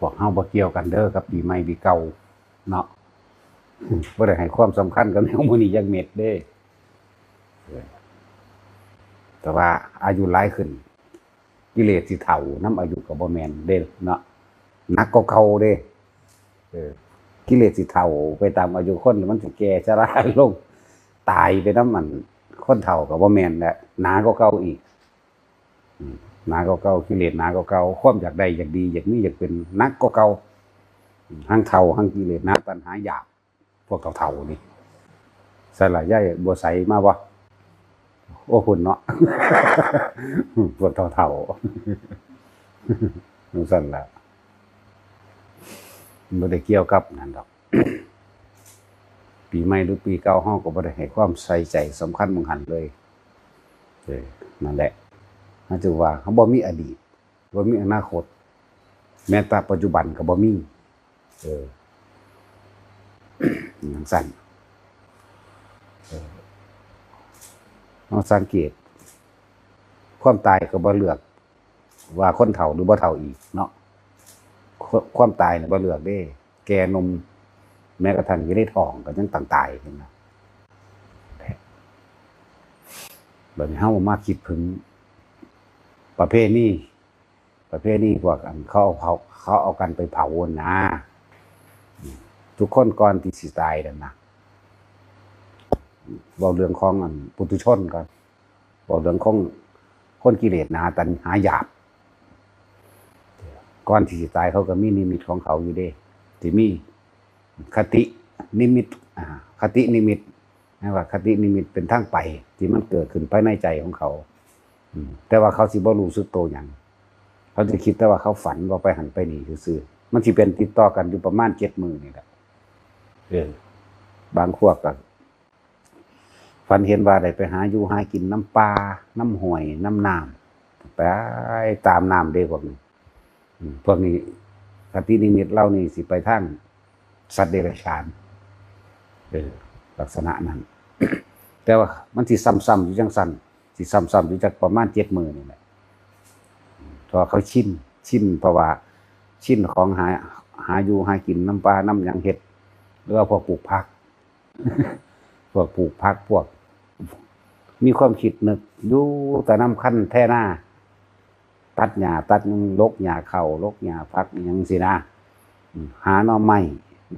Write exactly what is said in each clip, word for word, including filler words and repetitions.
พวกเฮาบ่เกี่ยวกันเด้อกับปีใหม่ปีเก่าเนาะ บ่ได้ให้ความสำคัญกับแนวหมู่นี้จักเม็ดเด้ แต่ว่าอายุหลายขึ้น กิเลสสิเฒ่านำอายุก็บ่แม่นเด้เนาะ หนักกว่าเก่าเด้ เออ กิเลสสิเฒ่าไปตามอายุคน มันสิแก่ชราลง ตายไปนำอันคนเฒ่าก็บ่แม่นแล้ว หนักกว่าเก่าอีก อืม หนักกว่าเก่า กิเลสหนักกว่าเก่า ความอยากได้อยากดีอยากมีอยากเป็นหนักกว่าเก่า อืม ทั้งเฒ่าทั้งกิเลสหนัก ตัณหาอยาก พวกเฒ่าๆนี่ ใส่ละยายบัวใสมาบ่ โอ้ พุ่นเนาะ พวกเฒ่าๆ จั่งซั่นล่ะ บ่ได้เกี่ยวกับนั่นดอก ปีใหม่หรือปีเก่า เฮาก็บ่ได้ให้ความใส่ใจสำคัญหม่องหั้นเลย เออ นั่นแหละ เฮาจึงว่าเฮาบ่มีอดีต บ่มีอนาคต แม้แต่ปัจจุบันก็บ่มี เออ จั่งซั่น เออ เฮาสังเกต ความตายก็บ่เลือกว่าคนเฒ่าหรือบ่เฒ่าอีกเนาะ คว- ความตายเนี่ยบ่เลือกเด้ แก่หนุ่ม แม้กระทั่งอยู่ในท้องก็ยังต้องตาย เห็นบ่ บัดนี้เฮามาคิดถึงประเพณี ประเพณีพวกอันเขาเอาเผา เขาเอากันไปเผานะ ทุกคนก่อนที่สิตายนั่นนะ เว้าเรื่องของอันปุถุชนก่อน เว้าเรื่องของคนกิเลสหนา ตัณหาหยาบ ก่อนที่สิตายเขาก็มีนิมิตของเขาอยู่เด้ สิมีคตินิมิต อ่า คตินิมิต เรียกว่าคตินิมิตเป็นทางไปที่มันเกิดขึ้นภายในใจของเขา อืม แต่ว่าเขาสิบ่รู้สึกโตหยัง เขาสิคิดแต่ว่าเขาฝันว่าไปหั้นไปนี่ซื่อๆ มันสิเป็นติดต่อกันอยู่ประมาณเจ็ดมื้อนี่แหละ เออ บางพวกก็ฝันเห็นว่าได้ไปหาอยู่หากินนำป่านำห้วยนำน้ำ ไปตามน้ำเด้พวกนี้ อืม พวกนี้คตินิมิตเหล่านี้สิไปทางสัตว์เดรัจฉาน เออ ลักษณะนั้น แต่ว่ามันสิซ้ำๆอยู่จั่งซั่น สิซ้ำๆอยู่จักประมาณเจ็ดมื้อนี่แหละ เพราะว่าเขาชิน ชิน เพราะว่าชินของหา หาอยู่หากินนำป่านำหยังเฮ็ด หรือว่าพวกปลูกผัก พวกปลูกผัก พวกมีความคิดนึกอยู่แต่นำคันแท่นา ตัดหญ้าตัดหยัง รกหญ้าข้าว รกหญ้าผัก อิหยังจั่งซี้นะ อืม หาหน่อไม้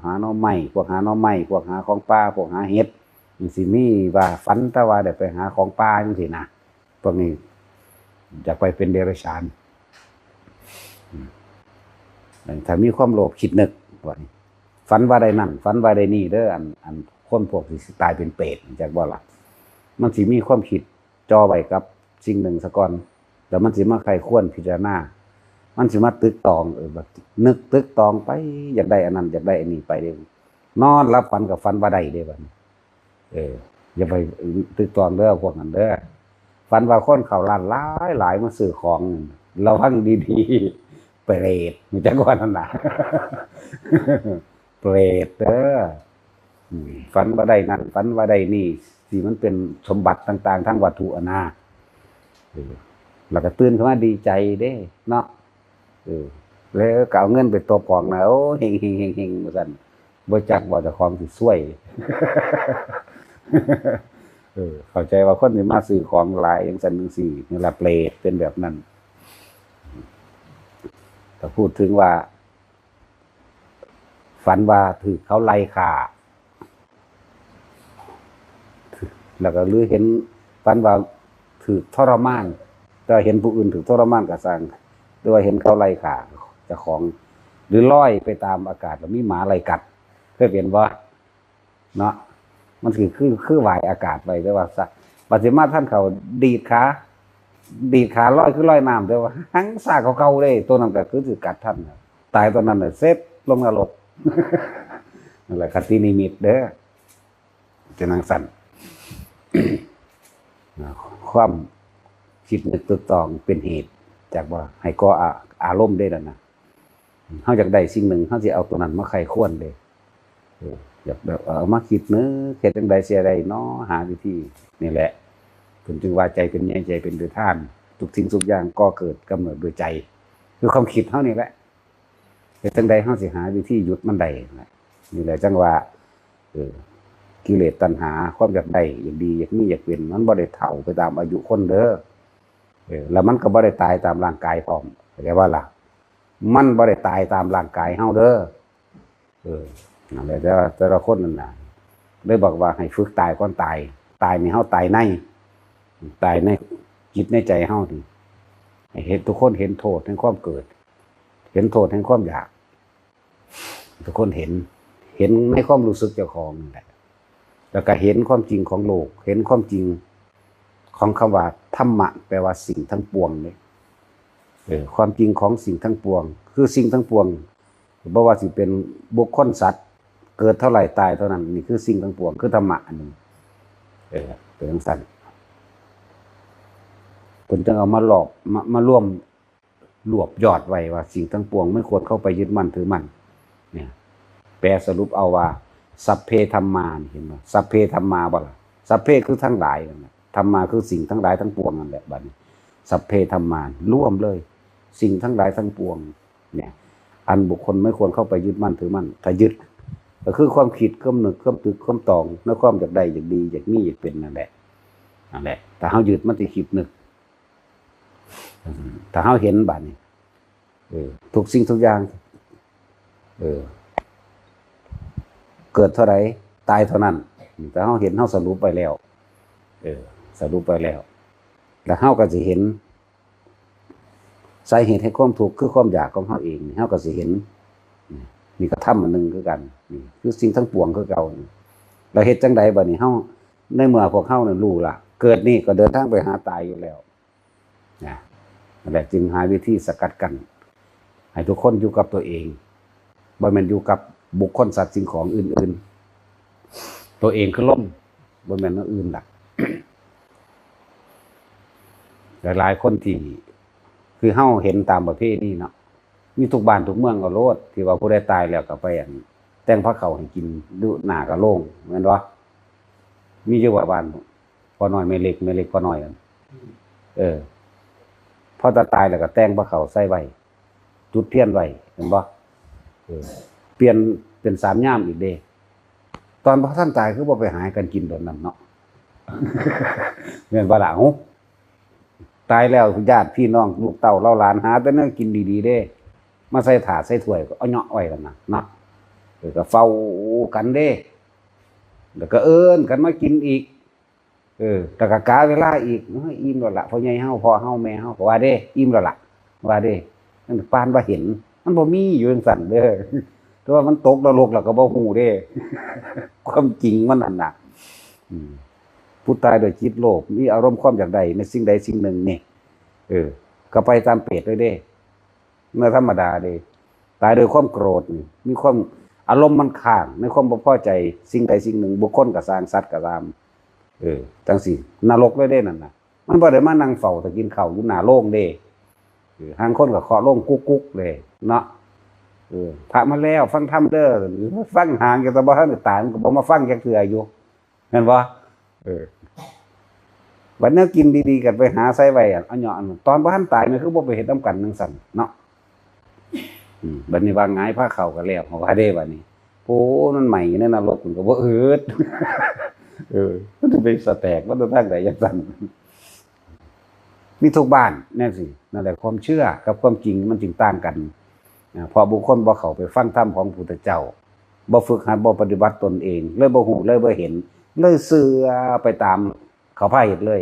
หาหน่อไม้ พวกหาหน่อไม้ พวกหาของป่า พวกหาเห็ด จั่งซี้ มีว่าฝันแต่ว่าได้ไปหาของป่าจั่งซี้นะ พวกนี้อยากไปเป็นเดรัจฉาน อืม ถ้ามีความโลภคิดนึกว่านี่ ฝันว่าได้นั่น ฝันว่าได้นี่เด้อ อัน อันคนพวกที่สิตายเป็นเปรต จักบ่ล่ะ มันสิมีความคิดจ่อไว้กับสิ่งหนึ่งซะก่อน แล้วมันสิมาใคร่ครวญพิจารณา มันสิมาตึกตอง เออ แบบนึกตึกตองไป อยากได้อันนั้น อยากได้อันนี้ไปเด้ นอนหลับฝันก็ฝันว่าได้เด้บัดนี้ เออ อย่าไปตึกตองเด้อพวกนั้นเด้อ ฝันว่าคนเข้าร้านหลายๆ มาซื้อของ ระวังดีๆ เปรต รู้จักว่านั่นน่ะ เปรตเด้อ อืม ฝันว่าได้นั่น ฝันว่าได้นี่ ที่มันเป็นสมบัติต่างๆ ทางวัตถุอะนะ เออ แล้วก็ตื่นขึ้นมาดีใจเด้เนาะ เออ แล้วก็เอาเงินไปตบของนะ โอ้ เฮงๆๆๆ ว่าซั่น บ่จักว่าเจ้าของสิซวย เออ เข้าใจว่าคนสิมาซื้อของหลายจั่งซั่นจั่งซี้ นี่ล่ะเปรตเป็นแบบนั้น แต่พูดถึงว่า ฝันว่าถูกเขาไล่ฆ่า แล้วก็หรือเห็น ฝันว่าถูกทรมาน แต่ว่าเห็นผู้อื่นถูกทรมานก็ซ่าง หรือว่าเห็นเขาไล่ฆ่าเจ้าของ หรือลอยไปตามอากาศแล้วมีหมาไล่กัด เคยเป็นบ่ เนาะ มันคือ คือ คือหวายอากาศไป แต่ว่าซะ บัดสิมาทันเขาดีดขา ดีดขาลอยคือลอยน้ำ แต่ว่าหังซ่ากว่าเก่าเลย ตัวนั้นก็คือสิกัดทัน ตายตัวนั้นน่ะเสร็จลงนรก นั่นแหละคตินิมิตเด้อ จะนั่งสั่น ความคิดนึกตึกตองเป็นเหตุ จากว่าให้ก่ออา- อารมณ์ได้แล้วนะ เฮาอยากได้สิ่งหนึ่ง เฮาสิเอาตัวนั้นมาใคร่ครวญเด้ เออ อยากแบบ เอามาคิดนึก เฮ็ดจั่งใดสิได้น้อ หาวิธี นี่แหละ เพิ่นจึงว่าใจเป็นใหญ่ ใจเป็นประธาน ทุกสิ่งทุกอย่างก่อเกิดกำเนิดด้วยใจ คือความคิดเฮานี่แหละ ฮ็ดจั่งใดเฮาสิหาวิธีหยุดมันได้นั่นแหละ นี่แหละจั่งว่า เออ กิเลสตัณหา ความอยากได้ อยากดี อยากมี อยากเป็น มันบ่ได้เฒ่าไปตามอายุคนเด้อ เออ แล้วมันก็บ่ได้ตายตามร่างกายพร้อม เข้าใจบ่ล่ะ มันบ่ได้ตายตามร่างกายเฮาเด้อ เออ นั่นแหละ แต่ว่าแต่ละคนนั่นน่ะ เลยบอกว่าให้ฝึกตายก่อนตาย ตายนี่เฮาตายใน ตายในจิตในใจเฮานี่ ให้เห็น ทุกคนเห็นโทษแห่งความเกิด เห็นโทษแห่งความอยาก ทุกคนเห็น เห็นในความรู้สึกเจ้าของนั่นแหละ แล้วก็เห็นความจริงของโลก เห็นความจริงของคำว่าธรรมะ แปลว่าสิ่งทั้งปวงเลย เออ ความจริงของสิ่งทั้งปวง คือสิ่งทั้งปวง บ่ว่าสิเป็นบุคคลสัตว์ เกิดเท่าไหร่ตายเท่านั้น นี่คือสิ่งทั้งปวง คือธรรมะอันหนึ่ง เออ เป็นจั่งซั้น เพิ่นจึงเอามาหลอก มา มารวม รวบยอดไว้ว่าสิ่งทั้งปวงไม่ควรเข้าไปยึดมั่นถือมั่น เนี่ย แปลสรุปเอาว่า สัพเพธัมมา เห็นบ่ สัพเพธัมมาบ่ล่ะ สัพเพคือทั้งหลายนั่นแหละ ธัมมาคือสิ่งทั้งหลายทั้งปวงนั่นแหละ บัดนี้ สัพเพธัมมา รวมเลย สิ่งทั้งหลายทั้งปวง เนี่ย อันบุคคลไม่ควรเข้าไปยึดมั่นถือมั่น ถ้ายึด ก็คือความคิด ความนึก ความตึก ความตอง ในความอยากได้ อยากดี อยากมี อยากเป็นนั่นแหละ นั่นแหละ ถ้าเฮายึดมันสิคิดนึก ถ้าเฮาเห็นบัดนี้ เออ ทุกสิ่งทุกอย่าง เออ เกิดเท่าใด ตายเท่านั้น ถ้าเฮาเห็น เฮาสรุปไว้แล้ว เออ สรุปไว้แล้ว แล้วเฮาก็สิเห็น สาเหตุแห่งความทุกข์คือความอยากของเฮาเอง เฮาก็สิเห็น นี่ก็ธรรมอันหนึ่งคือกัน นี่คือสิ่งทั้งปวงคือเก่า แล้วเฮ็ดจั่งใดบัดนี้ เฮา ในเมื่อพวกเฮานั้นรู้ละ เกิดนี่ก็เดินทางไปหาตายอยู่แล้ว นะ นั่นแหละจึงหาวิธีสกัดกั้น ให้ทุกคนอยู่กับตัวเอง บ่แม่นอยู่กับบุคคลสัตว์สิ่งของอื่นๆ ตัวเองคือลม บ่แม่นอันอื่นล่ะ หลายๆคนที่ คือเฮาเห็นตามประเพณีเนาะ มีทุกบ้านทุกเมืองเอาโลด ที่ว่าผู้ใดตายแล้วก็ไปอัน แต่งพาข้าวให้กินอยู่หน้ากะโลง แม่นบ่ มีอยู่ว่าบ้านพ่อน้อยแม่เล็ก แม่เล็กพ่อน้อยนั่น เออ พอตาตายแล้วก็แต่งพาข้าวใส่ไว้ จุดเทียนไว้ เห็นบ่ เออ เปลี่ยนเป็นสามยามอีกเด้ ตอนพอท่านตายคือบ่ไปหากันกินตอนนั้นเนาะ แม่นบ่ล่ะ เอ้า ตายแล้วญาติพี่น้องลูกเต้าเหล่าหลานหาแต่แนวกินดีๆเด้ มาใส่ถาดใส่ถ้วยก็เอาเหยาะไว้นั่นน่ะเนาะ เออ ก็เฝ้ากันเด้ แล้วก็เอิ้นกันมากินอีก เออ แล้วก็กาเวลาอีก โอ้ย อิ่มแล้วล่ะ พ่อใหญ่เฮา พ่อเฮา แม่เฮาก็ว่าเด้ อิ่มแล้วล่ะ ว่าเด้ นั่นปานว่าเห็น มันบ่มีอยู่จั่งซั้นเด้อ แต่ว่ามันตกนรกแล้วก็บ่ฮู้เด้ ความจริงมันนั่นน่ะ อืม ผู้ตายด้วยจิตโลภ มีอารมณ์ความอยากได้ในสิ่งใดสิ่งหนึ่งนี่ เออ ก็ไปตามเปรตเลยเด้ เมื่อธรรมดาเด้ ตายด้วยความโกรธนี่ มีความ อารมณ์มันค้างในความบ่พอใจสิ่งใดสิ่งหนึ่ง บุคคลก็ซ่าง สัตว์ก็ตาม เออ จั่งซี้ นรกเลยเด้นั่นน่ะ มันบ่ได้มานั่งเฝ้าแต่กินข้าวอยู่หน้าโลงเด้ เออ ห่างคนก็เคาะโลงกุ๊กๆเลยเนาะ เออ พระมาแล้ว ฟังธรรมเด้อ ฟังหางอยู่ แต่บ่ทันได้ตาย มันก็บ่มาฟังจักเทื่ออยู่ แม่นบ่ เออ บัดแนวกินดีๆ กันไปหาใส่ไว้อะ เอาเหยาะอันนั้น ตอนบ่ทันตาย มันคือบ่ไปเฮ็ดนำกันจั่งซั้นเนาะ อืม บัดนี้ว่าหงายพาเข้ากันแล้ว เขาว่าเด้บัดนี้ โอ้ มันไหม้ในนรก มันก็บ่อืด เออ มันจะไปสะแตก มันจะทางใดจั่งซั้น มีทุกบ้านแน่สิ นั่นแหละ ความเชื่อกับความจริงมันจึงต่างกัน อ่า เพราะบุคคลบ่เข้าไปฟังธรรมของพระพุทธเจ้า บ่ฝึกหัด บ่ปฏิบัติตนเอง เลยบ่ฮู้ เลยบ่เห็น เลยเชื่อไปตามเขาพาเฮ็ดเลย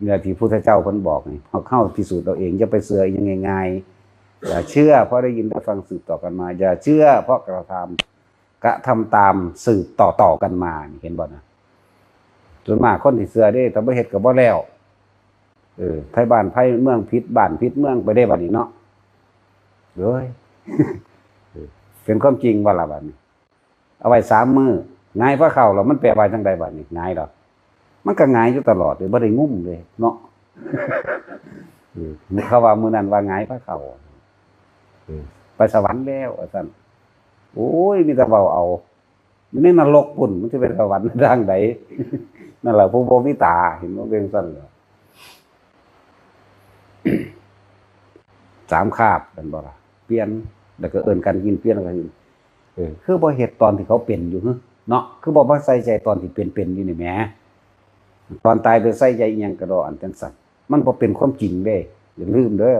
เนี่ยที่พุทธเจ้าเพิ่นบอกนี่ เฮา เฮาพิสูจน์เอาเอง อย่าไปเชื่ออิหยังง่ายๆ อย่าเชื่อเพราะได้ยินได้ฟังสืบต่อกันมา อย่าเชื่อเพราะกระทำ กระทำตามสืบต่อๆกันมา นี่เห็นบ่นะ ส่วนมากคนที่เชื่อเด้ ถ้าบ่เฮ็ดก็บ่แล้ว เออ ไผบ้านไผเมือง ผิดบ้านผิดเมืองไปเด้บัดนี้เนาะ เอ้ย เออ เป็นความจริงบ่ล่ะบัดนี้ เอาไว้สามมื้อ หงายพาเข้าแล้ว มันแปลว่าจั่งใดบัดนี้ หงายดอก มันก็หงายอยู่ตลอดเลย บ่ได้งุ้มเลยเนาะ เออ เขาว่ามื้อนั้นว่าหงายพาเข้า เออ ไปสวรรค์แล้ว ว่าซั่น โอ้ย มีแต่เว้าเอา อยู่ในนรกพุ้น มันสิไปสวรรค์ทางใด นั่นแหละ ผู้บ่มีตา เห็นบ่ เป็นซั่นแหละ สามคาบ แม่นบ่ล่ะ เปลี่ยน แล้วก็เอิ้นกันกินเปลี่ยนกันกิน เออ คือบ่เฮ็ดตอนที่เขาเป็นอยู่หึเนาะ คือบ่มาใส่ใจตอนที่เป็นๆอยู่นี่แหม ตอนตายไปใส่ใจอิหยังกะดออันจั่งซั้น มันบ่เป็นความจริงเด้ อย่าลืมเด้อ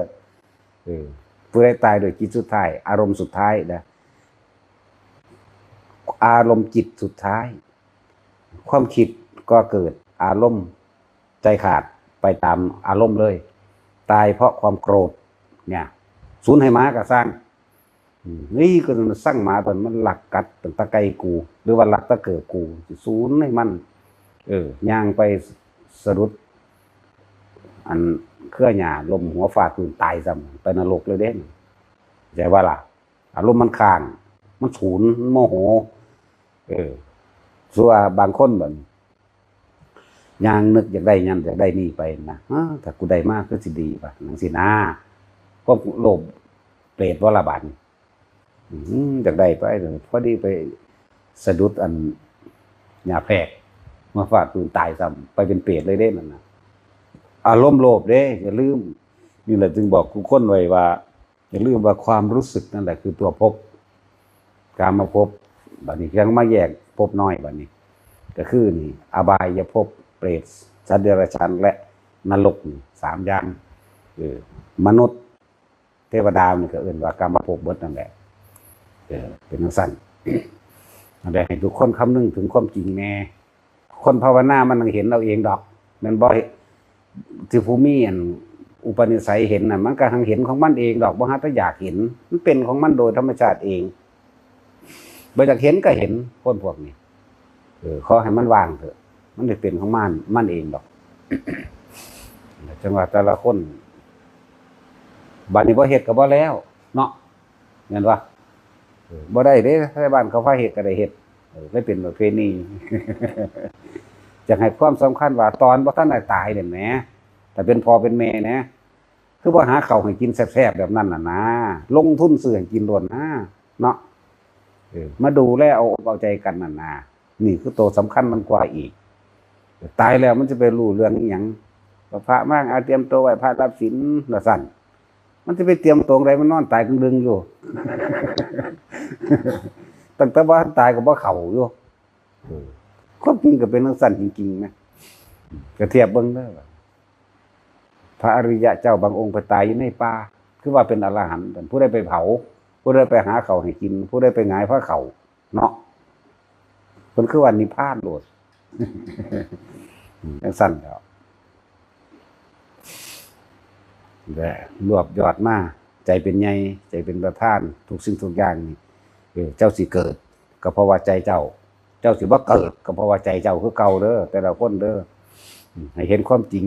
เออ ผู้ใดตายโดยจิตสุดท้าย อารมณ์สุดท้ายนะ อารมณ์จิตสุดท้าย ความคิดก็เกิด อารมณ์ใจขาดไปตามอารมณ์เลย ตายเพราะความโกรธ เนี่ย สูญให้หมากะซ่าง อืม นี่ก็สั่งหมาตัวมันลักกัดตั้งแต่ไก่กู หรือว่าลักตะเกิบกู สูญให้มัน เออ ย่างไปสะดุด อันเครือหญ้าล้มหัวฟาดพื้นตายซ้ำ ไปนรกเลยเด้ เข้าใจบ่ล่ะ อารมณ์มันค้าง มันสูญ มันโมโห เออ ส่วนบางคนบัดนี้ ย่างนึกอยากได้นั่นอยากได้นี่ไปนะ "อ้า ถ้ากูได้มาคือสิดีว่ะ" จั่งซี้นะ พวกโลภเปรตบ่ละบาดนี้ อืม อยากได้ไป พอดีไปสะดุดอันหญ้าแพรก มาฟาดพื้นตายซ้ำ ไปเป็นเปรตเลยเด้นั่นน่ะ อารมณ์โลภเด้ อย่าลืม นี่แหละจึงบอกทุกคนไว้ว่า อย่าลืมว่าความรู้สึกนั่นแหละคือตัวภพ กามภพ บัดนี้ยังมาแยกภพน้อยบัดนี้ ก็คือนี่ อบายภพ เปรต สัตว์เดรัจฉาน และนรกนี่ สามอย่าง เออ มนุษย์ เทวดานี่ก็เอิ้นว่ากามภพเบิดนั่นแหละ เออ เป็นจั่งซั้น นั่นแหละ ให้ทุกคนคำนึงถึงความจริงแน่ คนภาวนามันเห็นเอาเองดอก แม่นบ่ ที่ผู้มีอันอุปนิสัยเห็นน่ะ มันก็หังเห็นของมันเองดอก บ่หาแต่อยากเห็น มันเป็นของมันโดยธรรมชาติเอง บ่อยากเห็นก็เห็น คนพวกนี้ เออ ขอให้มันว่างเถอะ มันได้เป็นของมัน มันเองดอก จั่งว่าแต่ละคน บัดนี้บ่เฮ็ดก็บ่แล้ว เนาะ แม่นบ่ เออ บ่ได้เด้ ไทบ้านเขาพาเฮ็ดก็ได้เฮ็ด เออ เลยเป็นประเพณี จั่งให้ความสำคัญว่าตอนบ่ทันได้ตายนี่แหม ถ้าเป็นพ่อเป็นแม่นะ คือบ่หาข้าวให้กินแซ่บๆแบบนั้นน่ะนะ ลงทุนซื้อให้กินโลดนะ เนาะ เออ มาดูแลเอาอกเอาใจกันน่ะนะ นี่คือตัวสำคัญมันกว่าอีก ตายแล้วมันจะไปรู้เรื่องอิหยัง ก็พระมา อ่า เตรียมตัวไหว้พระรับศีล ว่าซั่น มันจะไปเตรียมตัวใด มันนอนตายกลางดึงอยู่ ตั้งแต่บ่ทันตายก็บ่เข้าอยู่ เออ ความจริงก็เป็นจั่งซั้นจริงๆนะ ก็เทียบเบิ่งเด้อ พระอริยะเจ้าบางองค์ไปตายอยู่ในป่า คือว่าเป็นอรหันต์ ผู้ใดไปเผา ผู้ใดไปหาข้าวให้กิน ผู้ใดไปหงายพาข้าว เนาะ เพิ่นคือว่านิพพานโลด จั่งซั้นแหล้ว และรวบยอดมา ใจเป็นใหญ่ ใจเป็นประธาน ทุกสิ่งทุกอย่างนี่ เออ เจ้าสิเกิด ก็เพราะว่าใจเจ้า เจ้าสิบ่เกิด ก็เพราะว่าใจเจ้าคือเก่าเด้อ แต่ละคนเด้อ อืม ให้เห็นความจริง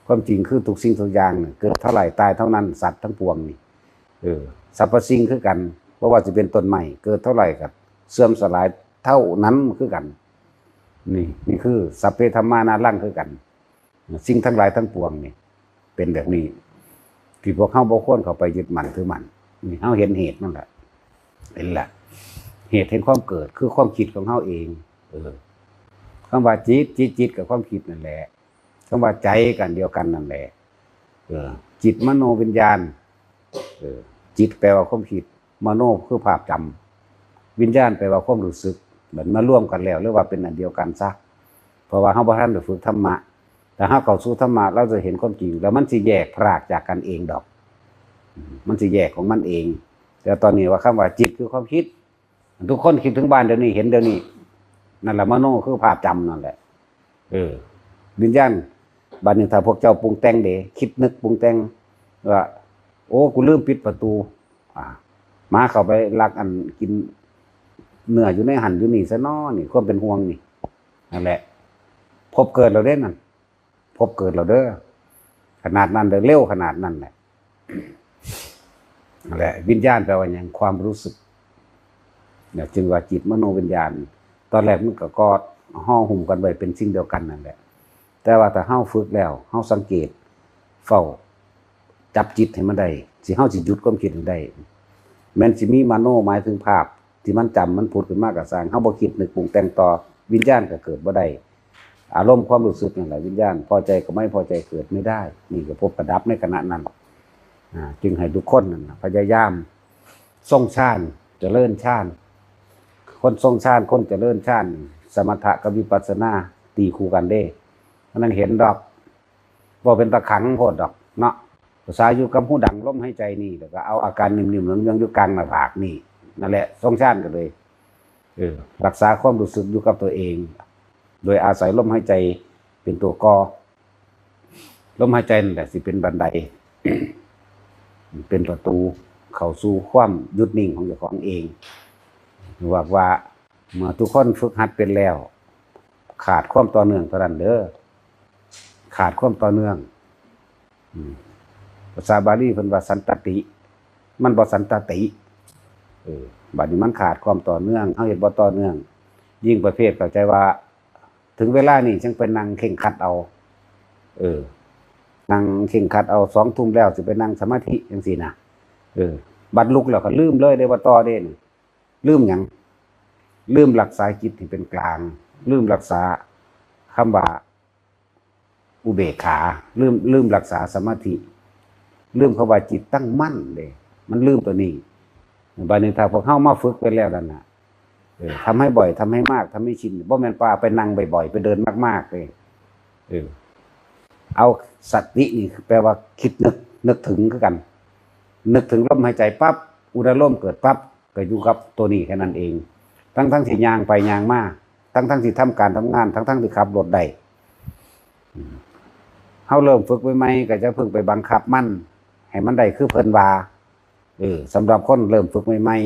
ความจริงคือทุกสิ่งทุกอย่างนี่ เกิดเท่าไหร่ตายเท่านั้น สัตว์ทั้งปวงนี่ เออ สรรพสิ่งคือกัน บ่ว่าสิเป็นต้นไม้ เกิดเท่าไหร่ก็เสื่อมสลายเท่านั้นคือกัน นี่ นี่คือสัพเพธัมมานารังคือกัน สิ่งทั้งหลายทั้งปวงนี่ เป็นแบบนี้ ที่พวกเฮาบ่ควรเข้าไปยึดมั่นถือมั่น นี่เฮาเห็นเหตุมันละ เห็นละ เหตุแห่งความเกิดคือความคิดของเฮาเอง เออ คำว่าจิต จิต จิตกับความคิดนั่นแหละ คำว่าใจก็อันเดียวกันนั่นแหละ เออ จิตมโนวิญญาณ เออ จิตแปลว่าความคิด มโนคือภาพจำ วิญญาณแปลว่าความรู้สึก มันมารวมกันแล้ว เรียกว่าเป็นอันเดียวกันซะ เพราะว่าเฮาบ่ทันได้ฝึกธรรมะ ถ้าเฮาเข้าสู่ธรรมะ เราจะเห็นความจริง แล้วมันสิแยกพรากจากกันเองดอก อืม มันสิแยกของมันเอง แต่ตอนนี้ว่าคำว่าจิตคือความคิด ทุกคนคิดถึงบ้านเดี๋ยวนี้ เห็นเดี๋ยวนี้ นั่นแหละมโนคือภาพจำนั่นแหละ เออ วิญญาณ บัดนี้ถ้าพวกเจ้าปรุงแต่งเด้ คิดนึกปรุงแต่งว่า โอ้ กูลืมปิดประตู อ่า หมาเข้าไปลักอันกินเนื้ออยู่ในหั่นอยู่นี่ซะน้อนี่ ความเป็นห่วงนี่ นั่นแหละ ภพเกิดแล้วเด้นั่น ภพเกิดแล้วเด้อ ขนาดนั้นเด้อ เร็วขนาดนั้นแหละ นั่นแหละ วิญญาณแปลว่าหยัง ความรู้สึก เนี่ย จึงว่าจิตมโนวิญญาณ ตอนแรกมันก็กอดห่อหุ้มกันไว้เป็นสิ่งเดียวกันนั่นแหละ แต่ว่าถ้าเฮาฝึกแล้ว เฮาสังเกต เฝ้าจับจิตให้มันได้ สิ เฮาสิหยุดความคิดให้ได้ แม้นสิมีมโนหมายถึงภาพที่มันจำมันผุดขึ้นมาก็ซ่าง เฮาบ่คิดนึกปรุงแต่งต่อ วิญญาณก็เกิดบ่ได้ อารมณ์ความรู้สึกนั่นแหละวิญญาณ พอใจกับไม่พอใจเกิดไม่ได้ นี่ก็ภพก็ดับในขณะนั้น อ่า จึงให้ทุกคนนั่นน่ะ พยายาม ทรงฌาน เจริญฌาน คนทรงฌาน คนเจริญฌาน สมถะกับวิปัสสนาตีคู่กันเด้ มันนั่งเห็นดอก บ่เป็นตาขังโพดดอกเนาะ ภาษาอยู่กับหูดังลมหายใจนี่ แล้วก็เอาอาการนิ่มๆ เนืองๆ อยู่กลางหน้าผากนี่ นั่นแหละ ทรงฌานก็เลย เออ รักษาความรู้สึกอยู่กับตัวเอง โดยอาศัยลมหายใจเป็นตัวก่อ ลมหายใจนั่นแหละสิเป็นบันได เป็นประตูเข้าสู่ความหยุดนิ่งของเจ้าของเอง ว่าว่าเมื่อทุกคนฝึกหัดเป็นแล้ว ขาดความต่อเนื่องเท่านั้นเด้อ ขาดความต่อเนื่อง อืม ภาษาบาลีเพิ่นว่าสันตติ มันบ่สันตติ เออ บัดนี้มันขาดความต่อเนื่อง เฮาเฮ็ดบ่ต่อเนื่อง ยิ่งประเภทเข้าใจว่า ถึงเวลานี่จั่งไปนั่งเคร่งครัดเอา เออ นั่งเคร่งครัดเอา สองทุ่มแล้วสิไปนั่งสมาธิจั่งซี้นะ เออ บัดลุกแล้วก็ลืมเลยเด้ว่าต่อเด้นี่ ลืมหยัง ลืมรักษาจิตให้เป็นกลาง ลืมรักษาคำว่าอุเบกขา ลืม ลืมรักษาสมาธิ ลืมคำว่าจิตตั้งมั่นเด้ มันลืมตัวนี้ บัดนี้ถ้าพวกเฮามาฝึกไปแล้วนั่นน่ะ เออ ทำให้บ่อย ทำให้มาก ทำให้ชิน บ่แม่นว่าไปนั่งบ่อยๆ ไปเดินมากๆ เด้ เออ เอาสตินี่แปลว่าคิดนึก นึกถึงคือกัน นึกถึงลมหายใจปั๊บ อุณาโลมเกิดปั๊บ ก็อยู่กับตัวนี้แค่นั้นเอง ทั้งๆ ที่ย่างไปย่างมา ทั้งๆ ที่ทำการทำงาน ทั้งๆ ที่ขับรถได้ อืม เฮาเริ่มฝึกใหม่ๆ ก็จะเพิ่งไปบังคับมัน ให้มันได้คือเพิ่นว่า เออ สำหรับคนเริ่มฝึกใหม่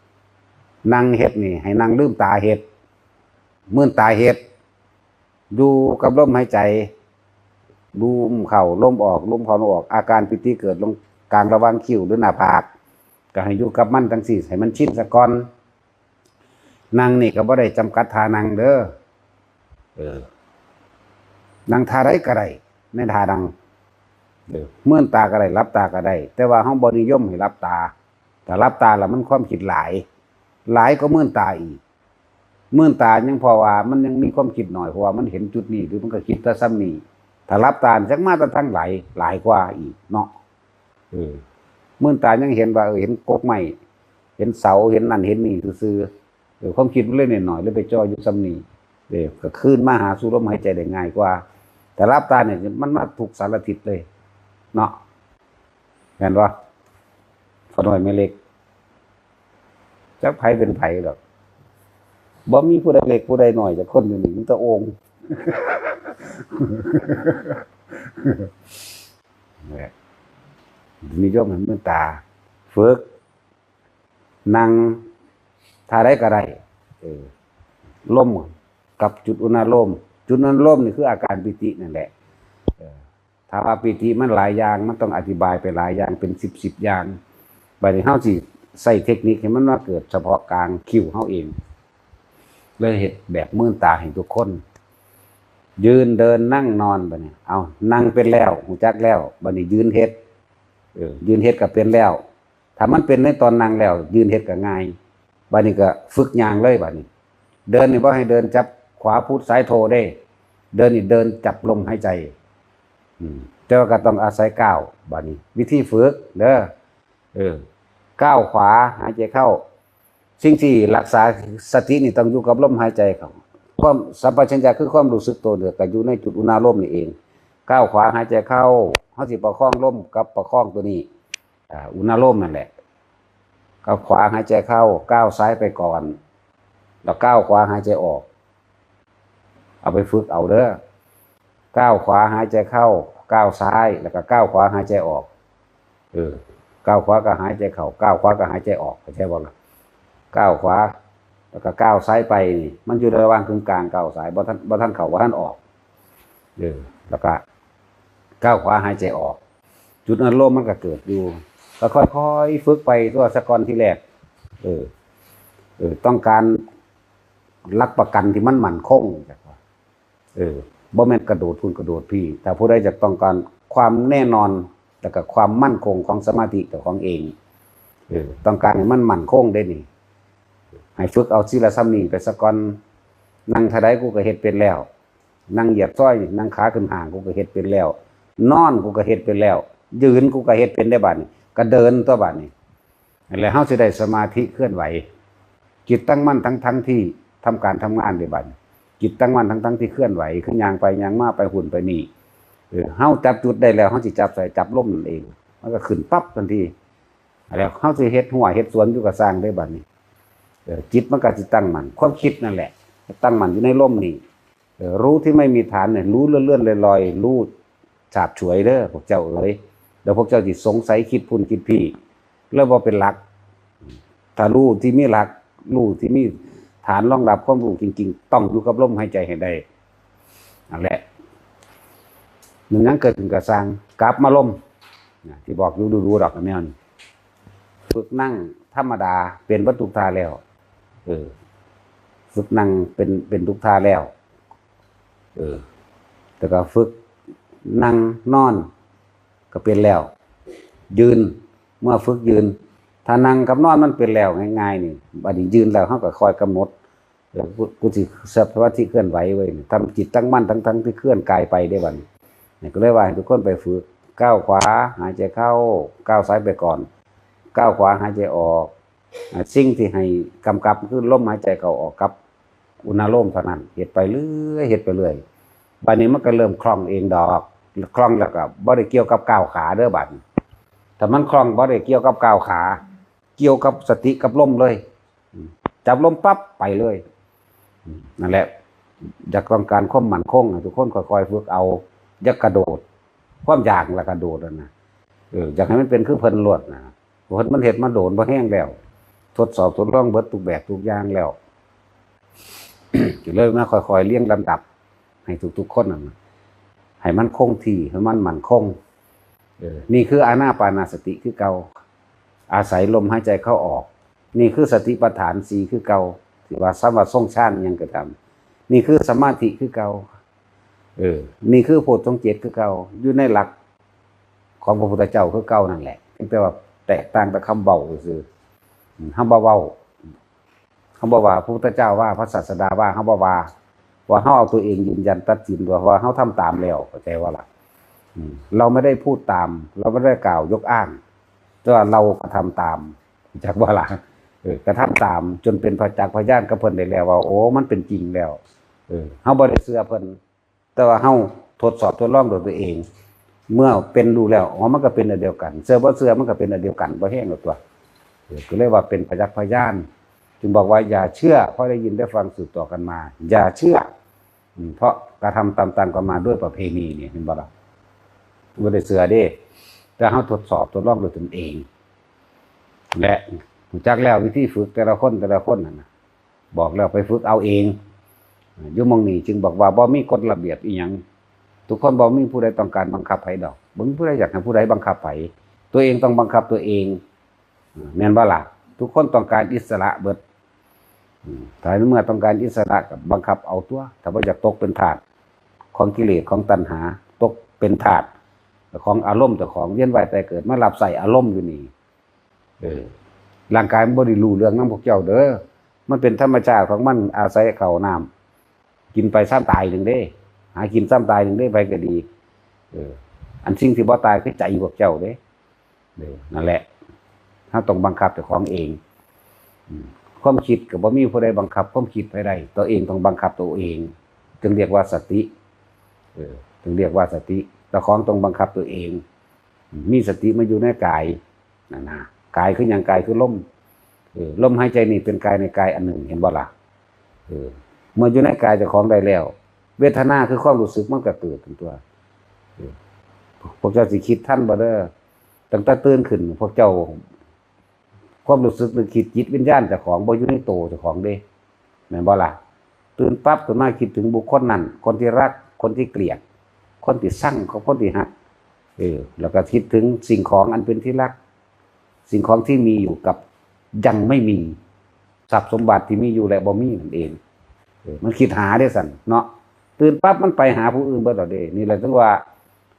ๆ นั่งเฮ็ดนี่ ให้นั่งลืมตาเฮ็ด มืนตาเฮ็ด อยู่กับลมหายใจ ลมเข้า ลมออก ลมเข้า ลมออก อาการปีติเกิดลงกลางระหว่างคิ้วหรือหน้าผาก ก็ให้อยู่กับมันจั่งซี้ ให้มันชินซะก่อน นั่งนี่ก็บ่ได้จำกัดท่านั่งเด้อ เออ นั่งท่าใดก็ได้ ในท่านั่ง เออ มืนตาก็ได้ หลับตาก็ได้ แต่ว่าเฮาบ่นิยมให้หลับตา ถ้าหลับตาแล้วมันความคิดหลาย หลายกว่ามืนตาอีก มืนตายังพอว่ามันยังมีความคิดหน่อย เพราะว่ามันเห็นจุดนี้ หรือมันก็คิดแต่ส่ำนี้ ถ้าหลับตาจักมาแต่ทางไหน หลายกว่าอีกเนาะ เออ มืนตายังเห็นว่า เออ เห็นกกไม้ เห็นเสา เห็นนั่นเห็นนี่ซื่อๆ เออ ความคิดมันเลยน้อยๆ เลยไปจ่ออยู่ส่ำนี้ เออ ก็คืนมาหาสู่ลมหายใจได้ง่ายกว่า แต่หลับตาเนี่ยมันมาทุกสารทิศเลย เนาะ แม่นบ่ พ่อน้อยแม่เล็ก จักไผเป็นไผดอก บ่มีผู้ใดเล็กผู้ใดน้อยจักคนอยู่นี่ มีแต่โอ่ง เนี่ย นิยมให้มืนตา ฝึก นั่งท่าใดก็ได้ เออ ลมกับจุดอุณาโลม จุดอุณาโลมนี่คืออาการปีตินั่นแหละ เออ ถ้าว่าปีติมันหลายอย่าง มันต้องอธิบายไปหลายอย่าง เป็นสิบสิบอย่าง บัดนี้เฮาสิใช้เทคนิคให้มันมาเกิดเฉพาะกลางคิ้วเฮาเอง เลยเฮ็ดแบบมืนตาให้ทุกคน ยืน เดิน นั่ง นอน บัดนี้ เอา นั่งเป็นแล้ว ฮู้จักแล้ว บัดนี้ยืนเฮ็ด เออ ยืนเฮ็ดก็เป็นแล้ว ถ้ามันเป็นในตอนนั่งแล้ว ยืนเฮ็ดก็ง่าย บัดนี้ก็ฝึกย่างเลยบัดนี้ เดินนี่บ่ให้เดินจับขวาพุทธซ้ายโทเด้ เดินนี่เดินจับลมหายใจ อืม แต่ว่าก็ต้องอาศัยก้าว บัดนี้ วิธีฝึกเด้อ เออ ก้าวขวาหายใจเข้า สิ่งที่รักษาสตินี่ต้องอยู่กับลมหายใจเข้า ความสัมปชัญญะคือความรู้สึกตัวเนี่ยก็อยู่ในจุดอุณาโลมนี่เอง ก้าวขวาหายใจเข้า เฮาสิประคองลมกับประคองตัวนี้ อ่า อุณาโลมนั่นแหละ ก้าวขวาหายใจเข้า ก้าวซ้ายไปก่อน แล้วก้าวขวาหายใจออก เอาไปฝึกเอาเด้อ ก้าวขวาหายใจเข้า ก้าวซ้าย แล้วก็ก้าวขวาหายใจออก เออ ก้าวขวาก็หายใจเข้า ก้าวขวาก็หายใจออก เข้าใจบ่ล่ะ ก้าวขวา แล้วก็ก้าวซ้ายไปนี่ มันอยู่ระหว่างกึ่งกลางก้าวซ้าย บ่ทัน บ่ทันเข้า บ่ทันออก เออ แล้วก็ก้าวขวาหายใจออก จุดนั้นลมมันก็เกิดอยู่ ก็ค่อยๆฝึกไปตัวสะก่อนทีแรก เออ เออ ต้องการหลักประกันที่มันมั่นคง จักว่า เออ บ่แม่นกระโดดพุ้นกระโดดพี้ ถ้าผู้ใดอยากต้องการความแน่นอน แล้วก็ความมั่นคงของสมาธิเจ้าของเอง เออ ต้องการให้มันมั่นคงเด้นี่ ให้ฝึกเอาทีละส่ำนี้ไปสะก่อน นั่งเท่าใดกูก็เฮ็ดเป็นแล้ว นั่งเหยียดซอย นั่งขาขึ้นห้างกูก็เฮ็ดเป็นแล้ว นอนกูก็เฮ็ดเป็นแล้ว ยืนกูก็เฮ็ดเป็นได้บัดนี้ ก็เดินตัวบัดนี้ นั่นแหละ เฮาสิได้สมาธิเคลื่อนไหว จิตตั้งมั่นทั้งๆที่ทำการทำงานเด้บัดนี้ จิตตั้งมั่นทั้งๆที่เคลื่อนไหว คือย่างไปย่างมา ไปหุ่นไปนี่ เออ เฮาจับจุดได้แล้ว เฮาสิจับใส่ จับลมนั่นเอง มันก็ขึ้นปั๊บทันที แล้วเฮาสิเฮ็ดฮั้วเฮ็ดสวนอยู่ก็ซ่างเด้บัดนี้ เออ จิตมันก็สิตั้งมั่น ความคิดนั่นแหละ ตั้งมั่นอยู่ในลมนี่ เออ รู้ที่ไม่มีฐานเนี่ย รู้เลื่อนๆลอยๆ รู้ฉาบฉวยเด้อ พวกเจ้าเอ๋ย เดี๋ยวพวกเจ้าสิสงสัย คิดพุ้นคิดพี้ แล้วบ่เป็นหลัก ถ้ารู้ที่มีหลัก รู้ที่มีฐานรองรับความรู้จริงๆ ต้องอยู่กับลมหายใจให้ได้ นั่นแหละ มันหยังเกิดขึ้นก็ซ่าง กลับมาลม นะ ที่บอกอยู่ดูๆดอกแนวนี้ ฝึกนั่งธรรมดาเป็นเบิดทุกท่าแล้ว เออ ฝึกนั่งเป็น เป็นทุกท่าแล้ว เออ แล้วก็ฝึกนั่งนอนก็เป็นแล้ว ยืน เมื่อฝึกยืน ถ้านั่งกับนอนมันเป็นแล้วง่ายๆนี่ บัดนี้ยืนแล้วเฮาก็คอยกำหนด เออ กู กูสิสภาวะที่เคลื่อนไหวเว้ย ทำจิตตั้งมั่นทั้งๆที่เคลื่อนกายไปเด้บัดนี้ นี่ก็เลยว่าให้ทุกคนไปฝึก ก้าวขวาหายใจเข้า ก้าวซ้ายไปก่อน ก้าวขวาหายใจออก อ่า สิ่งที่ให้กำกับคือลมหายใจเข้าออกกับอุณาโลมเท่านั้น เฮ็ดไปเรื่อย เฮ็ดไปเรื่อย บัดนี้มันก็เริ่มคล่องเองดอก คล่องแล้วก็บ่ได้เกี่ยวกับก้าวขาเด้อบัดนี้ ถ้ามันคล่องบ่ได้เกี่ยวกับก้าวขา เกี่ยวกับสติกับลมเลย อืม จับลมปั๊บไปเลย อืม นั่นแหละ อยากต้องการความมั่นคง ให้ทุกคนค่อยๆฝึกเอา อย่ากระโดด ความอยากละกระโดดนั่นนะ เออ อยากให้มันเป็นคือเพิ่นโลดนะ เพิ่นมันเฮ็ดมาโดนบ่แฮงแล้ว ทดสอบทดลองเบิดทุกแบบทุกอย่างแล้ว ก็เลยมาค่อยๆเรียงลำดับ ให้ทุกๆคนนั่นน่ะ ให้มันคงที่ ให้มันมั่นคง เออ นี่คืออานาปานสติคือเก่า อาศัยลมหายใจเข้าออก นี่คือสติปัฏฐานสี่คือเก่า ที่ว่าสัมมาทรงฌานอิหยังก็ตาม นี่คือสมาธิคือเก่า เออ นี่คือโพชฌงค์เจ็ดคือเก่า อยู่ในหลักของพระพุทธเจ้าคือเก่านั่นแหละ เพียงแต่ว่าแตกต่างแต่คำเว้าซื่อๆ อืม เฮาบ่เว้า เฮาบ่ว่าพระพุทธเจ้าว่า พระศาสดาว่า เฮาบ่ว่า ว่าเฮาเอาตัวเองยืนยันตัดสินว่า ว่าเฮาทำตามแล้ว เข้าใจบ่ล่ะ อืม เราไม่ได้พูดตาม เราไม่ได้กล่าวยกอ้าง แต่ว่าเรากระทำตาม จักบ่ล่ะ เออ กระทำตามจนเป็นประจักษ์พยานกับเพิ่นได้แล้วว่า โอ้ มันเป็นจริงแล้ว เออ เฮาบ่ได้เชื่อเพิ่น แต่ว่าเฮาทดสอบทดลองด้วยตัวเอง เมื่อเป็นรู้แล้ว อ๋อ มันก็เป็นอันเดียวกัน เชื่อบ่เชื่อมันก็เป็นอันเดียวกัน บ่แฮงดอกตัว เออ ก็เลยว่าเป็นประจักษ์พยาน จึงบอกว่าอย่าเชื่อเพราะได้ยินได้ฟังสืบต่อกันมา อย่าเชื่อ อืม เพราะกระทำตามๆกันมาด้วยประเพณีนี่ เห็นบ่ล่ะ บ่ได้เชื่อเด้ แต่เฮาทดสอบทดลองด้วยตนเอง และรู้จักแล้ววิธีฝึกแต่ละคนแต่ละคนนั่นน่ะ บอกแล้วไปฝึกเอาเอง อยู่หม่องนี้จึงบอกว่าบ่มีกฎระเบียบอิหยัง ทุกคนบ่มีผู้ใดต้องการบังคับไผดอก บ่มีผู้ใดอยากให้ผู้ใดบังคับไผ ตัวเองต้องบังคับตัวเอง แม่นบ่ล่ะ ทุกคนต้องการอิสระเบิด อืม ถ้าเมื่อต้องการอิสระก็บังคับเอาตัว ถ้าบ่อยากตกเป็นทาสของกิเลสของตัณหา ตกเป็นทาสของอารมณ์เจ้าของ เวียนว่ายตายเกิดมารับใช้อารมณ์อยู่นี่ เออ ร่างกายมันบ่ได้รู้เรื่องนำพวกเจ้าเด้อ มันเป็นธรรมชาติของมัน อาศัยข้าวน้ำกินไปซ้ำตายหนึ่งเด้ หากินซ้ำตายหนึ่งเด้ ไผก็ดี เออ อันสิ่งที่บ่ตายคือใจพวกเจ้าเด้ เออ นั่นแหละ เฮาต้องบังคับเจ้าของเอง อืม ความคิดก็บ่มีผู้ใดบังคับความคิดไผได้ ตัวเองต้องบังคับตัวเอง จึงเรียกว่าสติ เออ จึงเรียกว่าสติ เจ้าของต้องบังคับตัวเอง มีสติมาอยู่ในกาย นั่นนะ กายคือหยัง กายคือลม เออ ลมหายใจนี่เป็นกายในกายอันหนึ่ง เห็นบ่ล่ะ เออ เมื่ออยู่ในกายเจ้าของได้แล้ว เวทนาคือความรู้สึกมันก็เกิดขึ้นตัว เออ พวกเจ้าสิคิดทันบ่เด้อ ตั้งแต่ตื่นขึ้น พวกเจ้า ความรู้สึกนึกคิดจิตวิญญาณเจ้าของบ่อยู่ในโตเจ้าของเด้ แม่นบ่ล่ะ ตื่นปั๊บขึ้นมาคิดถึงบุคคลนั้น คนที่รัก คนที่เกลียด คนที่ชัง คนที่ฮัก เออ แล้วก็คิดถึงสิ่งของอันเป็นที่รัก สิ่งของที่มีอยู่กับยังไม่มี ทรัพย์สมบัติที่มีอยู่และบ่มีนั่นเอง เออ มันคิดหาเด้ซั่นเนาะ ตื่นปั๊บมันไปหาผู้อื่นเบิดแล้วเด้ นี่แหละถึงว่า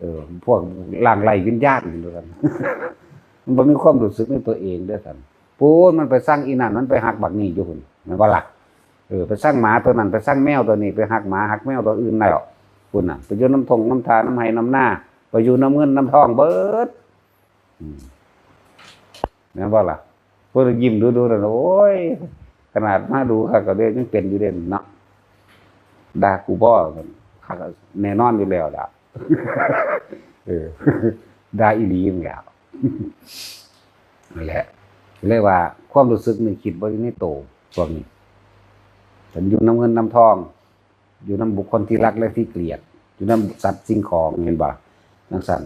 เออ พวกล่างไร้วิญญาณนี่เด้อซั่น มันบ่มีความรู้สึกในตัวเองเด้อซั่น ปู๊นมันไปชังอีนั่น มันไปฮักบักนี่อยู่พุ้น แม่นบ่ล่ะ เออ ไปชังหมาตัวนั้น ไปชังแมวตัวนี้ ไปฮักหมาฮักแมวตัวอื่นแล้ว พุ้นน่ะ ไปอยู่นำท่งนำทานำไฮ่นำนา ไปอยู่นำเงินนำทองเบิด อืม แม่นบ่ล่ะ เพิ่นยิ้มดูๆนั่น โอ้ย ขนาดมาดูคักก็เด้ยังเป็นอยู่เด้เนาะ ด่ากูบ่ คัก แน่นอนอยู่แล้วล่ะ เออ ด่าอีหลีนั่นแหล้ว นั่นแหละ เรียกว่าความรู้สึกนึกคิดบ่อยู่ในโต พวกนี้ ฉันอยู่นำเงินนำทอง อยู่นำบุคคลที่รักและที่เกลียด อยู่นำสัตว์สิ่งของ เห็นบ่ จั่งซั้น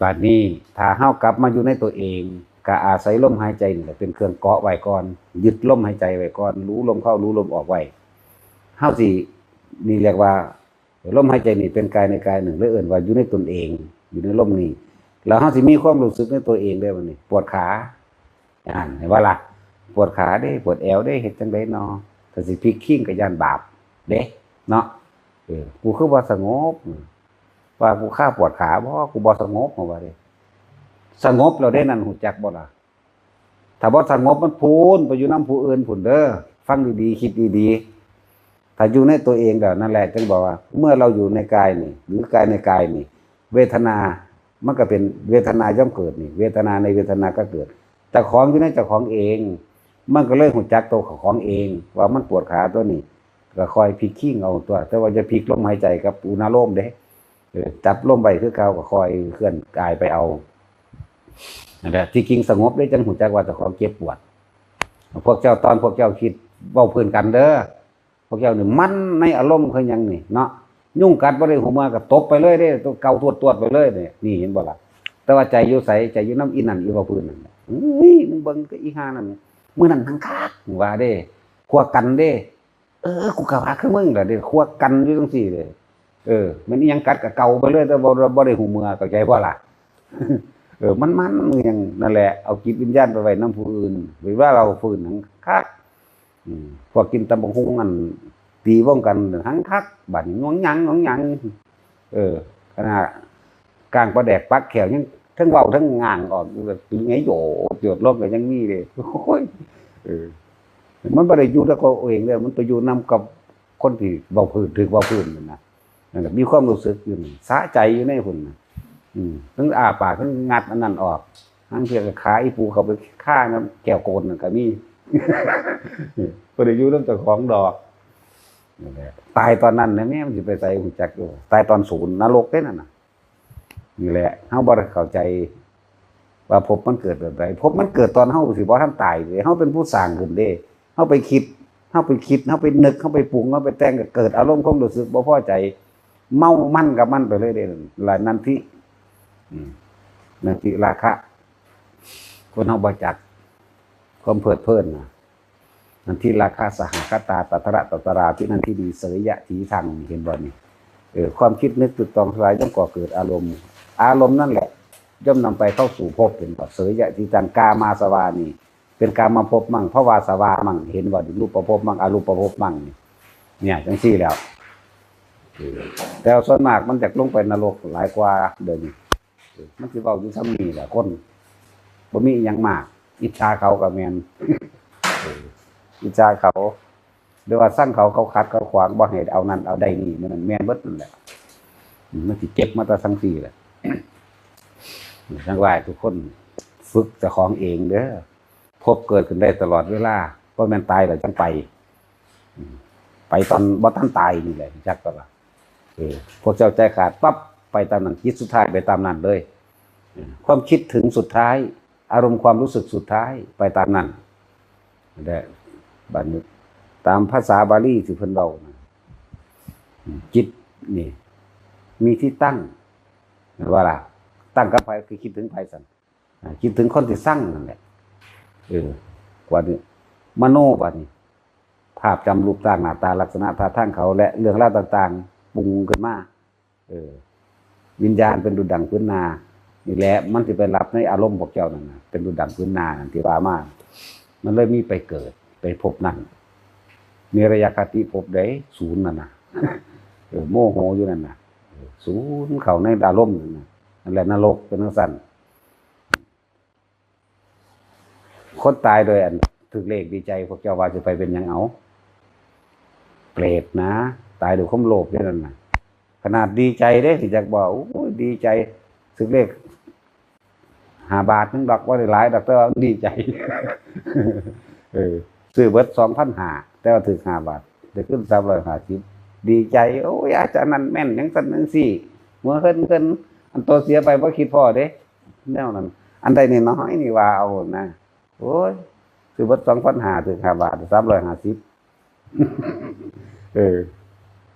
บาดนี้ ถ้าเฮากลับมาอยู่ในตัวเอง ก็อาศัยลมหายใจนี่แหละเป็นเครื่องเกาะไว้ก่อน ยึดลมหายใจไว้ก่อน รู้ลมเข้า รู้ลมออกไว้ เฮาสิ นี่เรียกว่า ลมหายใจนี่เป็นกายในกายหนึ่ง หรือเอิ้นว่าอยู่ในตนเอง อยู่ในลมนี่ แล้วเฮาสิมีความรู้สึกในตัวเองได้บัดนี้ ปวดขา อ่าน เห็นบ่ล่ะ ปวดขาเด้ ปวดแอวเด้ เฮ็ดจั่งใดน้อ ก็สิพลิกคิงก็ย้านบาปเด้ เนาะ เออ กูคือบ่สงบ ว่ากูคาปวดขาบ่ กูบ่สงบ ว่าเด้ สงบแล้วเด้นั่น ฮู้จักบ่ล่ะ ถ้าบ่สงบมันพู้นไปอยู่นำผู้อื่นพู้นเด้อ ฟังดีๆ คิดดีๆ ถ้าอยู่ในตัวเองแล้วนั่นแหละ จึงบอกว่า เมื่อเราอยู่ในกายนี่ หรือกายในกายนี่ เวทนา มันก็เป็นเวทนาย่อมเกิดนี่ เวทนาในเวทนาก็เกิด เจ้าของอยู่ในเจ้าของเอง มันก็เลยฮู้จักตัวของเอง ว่ามันปวดขาตัวนี้ ก็ค่อยพลิกคิงเอาตัว แต่ว่าอย่าพลิกลมหายใจกับอุณาโลมเด้ เออ จับลมไว้คือเก่า ก็ค่อยเคลื่อนกายไปเอา นั่นแหละ ที่จริงสงบเด้ จั่งฮู้จักว่าเจ้าของเจ็บปวด พวกเจ้าตอนพวกเจ้าคิดเว้าพื้นกันเด้อ พวกเจ้านี่มันในอารมณ์คือหยังนี่เนาะ ยุงกัดบ่ได้ฮู้เมื่อก็ตบไปเลยเด้ ตัวเก่าตวดๆไปเลยเนี่ย นี่เห็นบ่ล่ะ แต่ว่าใจอยู่ไส ใจอยู่นำอีนั่นอีเว้าพื้นนั่นแหละ เฮ้ย มึงเบิ่งก็อีห่านั่น มื้อนั้นหังคัก ว่าเด้ ควักกันเด้ เออ กูก็ว่าคือมึงล่ะเด้ ควักกันอยู่จั่งซี้เด้ เออ มันอีหยังกัดก็เก่าไปเลย แต่บ่ บ่ได้ฮู้เมื่อ เข้าใจบ่ล่ะ เออ มัน มัน มันหยังนั่นแหละ เอาจิตวิญญาณไปไว้นำผู้อื่น ไปว่าเว้าพื้นหังคัก อืม พวกกินตำบักหุ่งอัน ตีวงกันหังคัก บาดนี้หงองหยังหงองหยัง เออ ขนาดก้างปลาแดกปักแข้วยังเทิงเว้าเทิงง่างออกอยู่แบบ เป็นไงโยดโยดลงก็ยังมีเลย โอ้ย เออ มันบ่ได้อยู่แต่เขาเองเด้ มันไปอยู่นำกับคนที่เว้าพื้น ถืกเว้าพื้นนั่นนะ นั่นแหละ มีความรู้สึกอยู่นี่ สะใจอยู่ในพุ้นน่ะ อืม ทั้งอ้าปาก ทั้งงัดอันนั้นออก ทั้งเทื่อก็ขาอีปูเข้าไปคานำแก้วโกนนั่นก็มี บ่ได้อยู่นำเจ้าของดอก นั่นแหละ ตายตอนนั้นนะ แม่มันสิไปไสฮู้จักอยู่ ตายตอนศูนย์นรกเด้นั่นน่ะ นี่แหละ เฮาบ่ได้เข้าใจว่าภพมันเกิดแบบใด ภพมันเกิดตอนเฮาสิบ่ทันตายเด้ เฮาเป็นผู้สร้างขึ้นเด้ เฮาไปคิด เฮาไปคิด เฮาไปนึก เฮาไปปรุง เฮาไปแต่ง ก็เกิดอารมณ์ความรู้สึกบ่พอใจ เมามันกับมันไปเลยเด้ ละนันทิ อืม นันทิราคะ คนเฮาบ่จัก ความเพลิดเพลินน่ะ นันทิราคะสหคตา ตัตระตัตราภินันทินี เสยยะถีทัง เห็นบ่นี่ เออ ความคิดนึกตึกตองทั้งหลายย่อมก่อเกิดอารมณ์ อารมณ์นั่นแหละ ย่อมนำไปเข้าสู่ภพ เห็นบ่ เสยยะถีทัง กามาสวานี่ เป็นกามาภพมั่ง ภวาสวามั่ง เห็นบ่ รูปภพมั่ง อรูปภพมั่งนี่ เนี่ย จั่งซี้แล้ว เออ แต่ส่วนมากมันอยากลงไปนรกหลายกว่าเดี๋ยวนี้ เออ มันสิเว้าอยู่ส่ำนี้แหละ คนบ่มีอิหยังมาก อิจฉาเขาก็แม่น เออ อิจฉาเขา หรือว่าซังเขา เขาขัดเขาขวาง บ่ให้เอานั่นเอาได้นี่ มันแม่นเบิดนั่นแหละ อืม มันสิเก็บมาแต่ซังซี้แหละ ทั้งหลายทุกคนฝึกเจ้าของเองเด้อ ภพเกิดขึ้นได้ตลอดเวลา บ่แม่นตายแล้วจั่งไป อืม ไปตอนบ่ทันตายนี่แหละ จักก็ว่า เออ พวกเจ้าใจขาดปั๊บ ไปตามนั้น จิตสุดท้ายไปตามนั้นเลย เออ ความคิดถึงสุดท้าย อารมณ์ความรู้สึกสุดท้าย ไปตามนั้น และบัดนี้ ตามภาษาบาลีที่เพิ่นเว้านะ อืม จิตนี่ มีที่ตั้ง แม่นบ่ล่ะ ตั้งกับไผ คือคิดถึงไผซั่น อ่า คิดถึงคนที่ซังนั่นแหละ เออ กว่านี้ มโนบัดนี้ ภาพจำรูปร่างหน้าตาลักษณะท่าทางเขา และเรื่องราวต่างๆ ปรุงขึ้นมา เออ วิญญาณเป็นดุจดั่งพื้นนา นี่แหละ มันสิไปหลับในอารมณ์พวกเจ้านั่นน่ะ เป็นดุจดั่งพื้นนานั่นที่ว่ามา มันเลยมีไปเกิด ไปภพนั่น นิรยคติภพใด ศูนย์นั่นน่ะ เออ โมโหอยู่นั่นน่ะ เออ ศูนย์เข้าในอารมณ์นั่นน่ะ นั่นแหละนรกเป็นจั่งซั้น คนตายโดยอันถืกเลขดีใจ พวกเจ้าว่าสิไปเป็นหยังเอา เปรตนะ ตายด้วยความโลภเด้นั่นน่ะ ขนาดดีใจเด้ ที่จักบอก โอ้ย ดีใจ ถืกเลข ห้าบาทหนึ่งดอก บ่ได้หลายดอก แต่ว่าดีใจ เออ ซื้อเบิดสองพันห้า แต่ว่าถืกห้าบาท ได้ขึ้นสามร้อยห้าสิบ ดีใจ โอ้ย อาจารย์นั่นแม่น จั่งซั้นจั่งซี้ เมื่อเพิ่น เพิ่น อันโตเสียไปบ่คิดพ้อเด้ แนวนั้น อันใดน้อยๆนี่ว่าเอานะ โอ้ย ซื้อเบิดสองพันห้า ถืกห้าบาท สามร้อยห้าสิบ เอ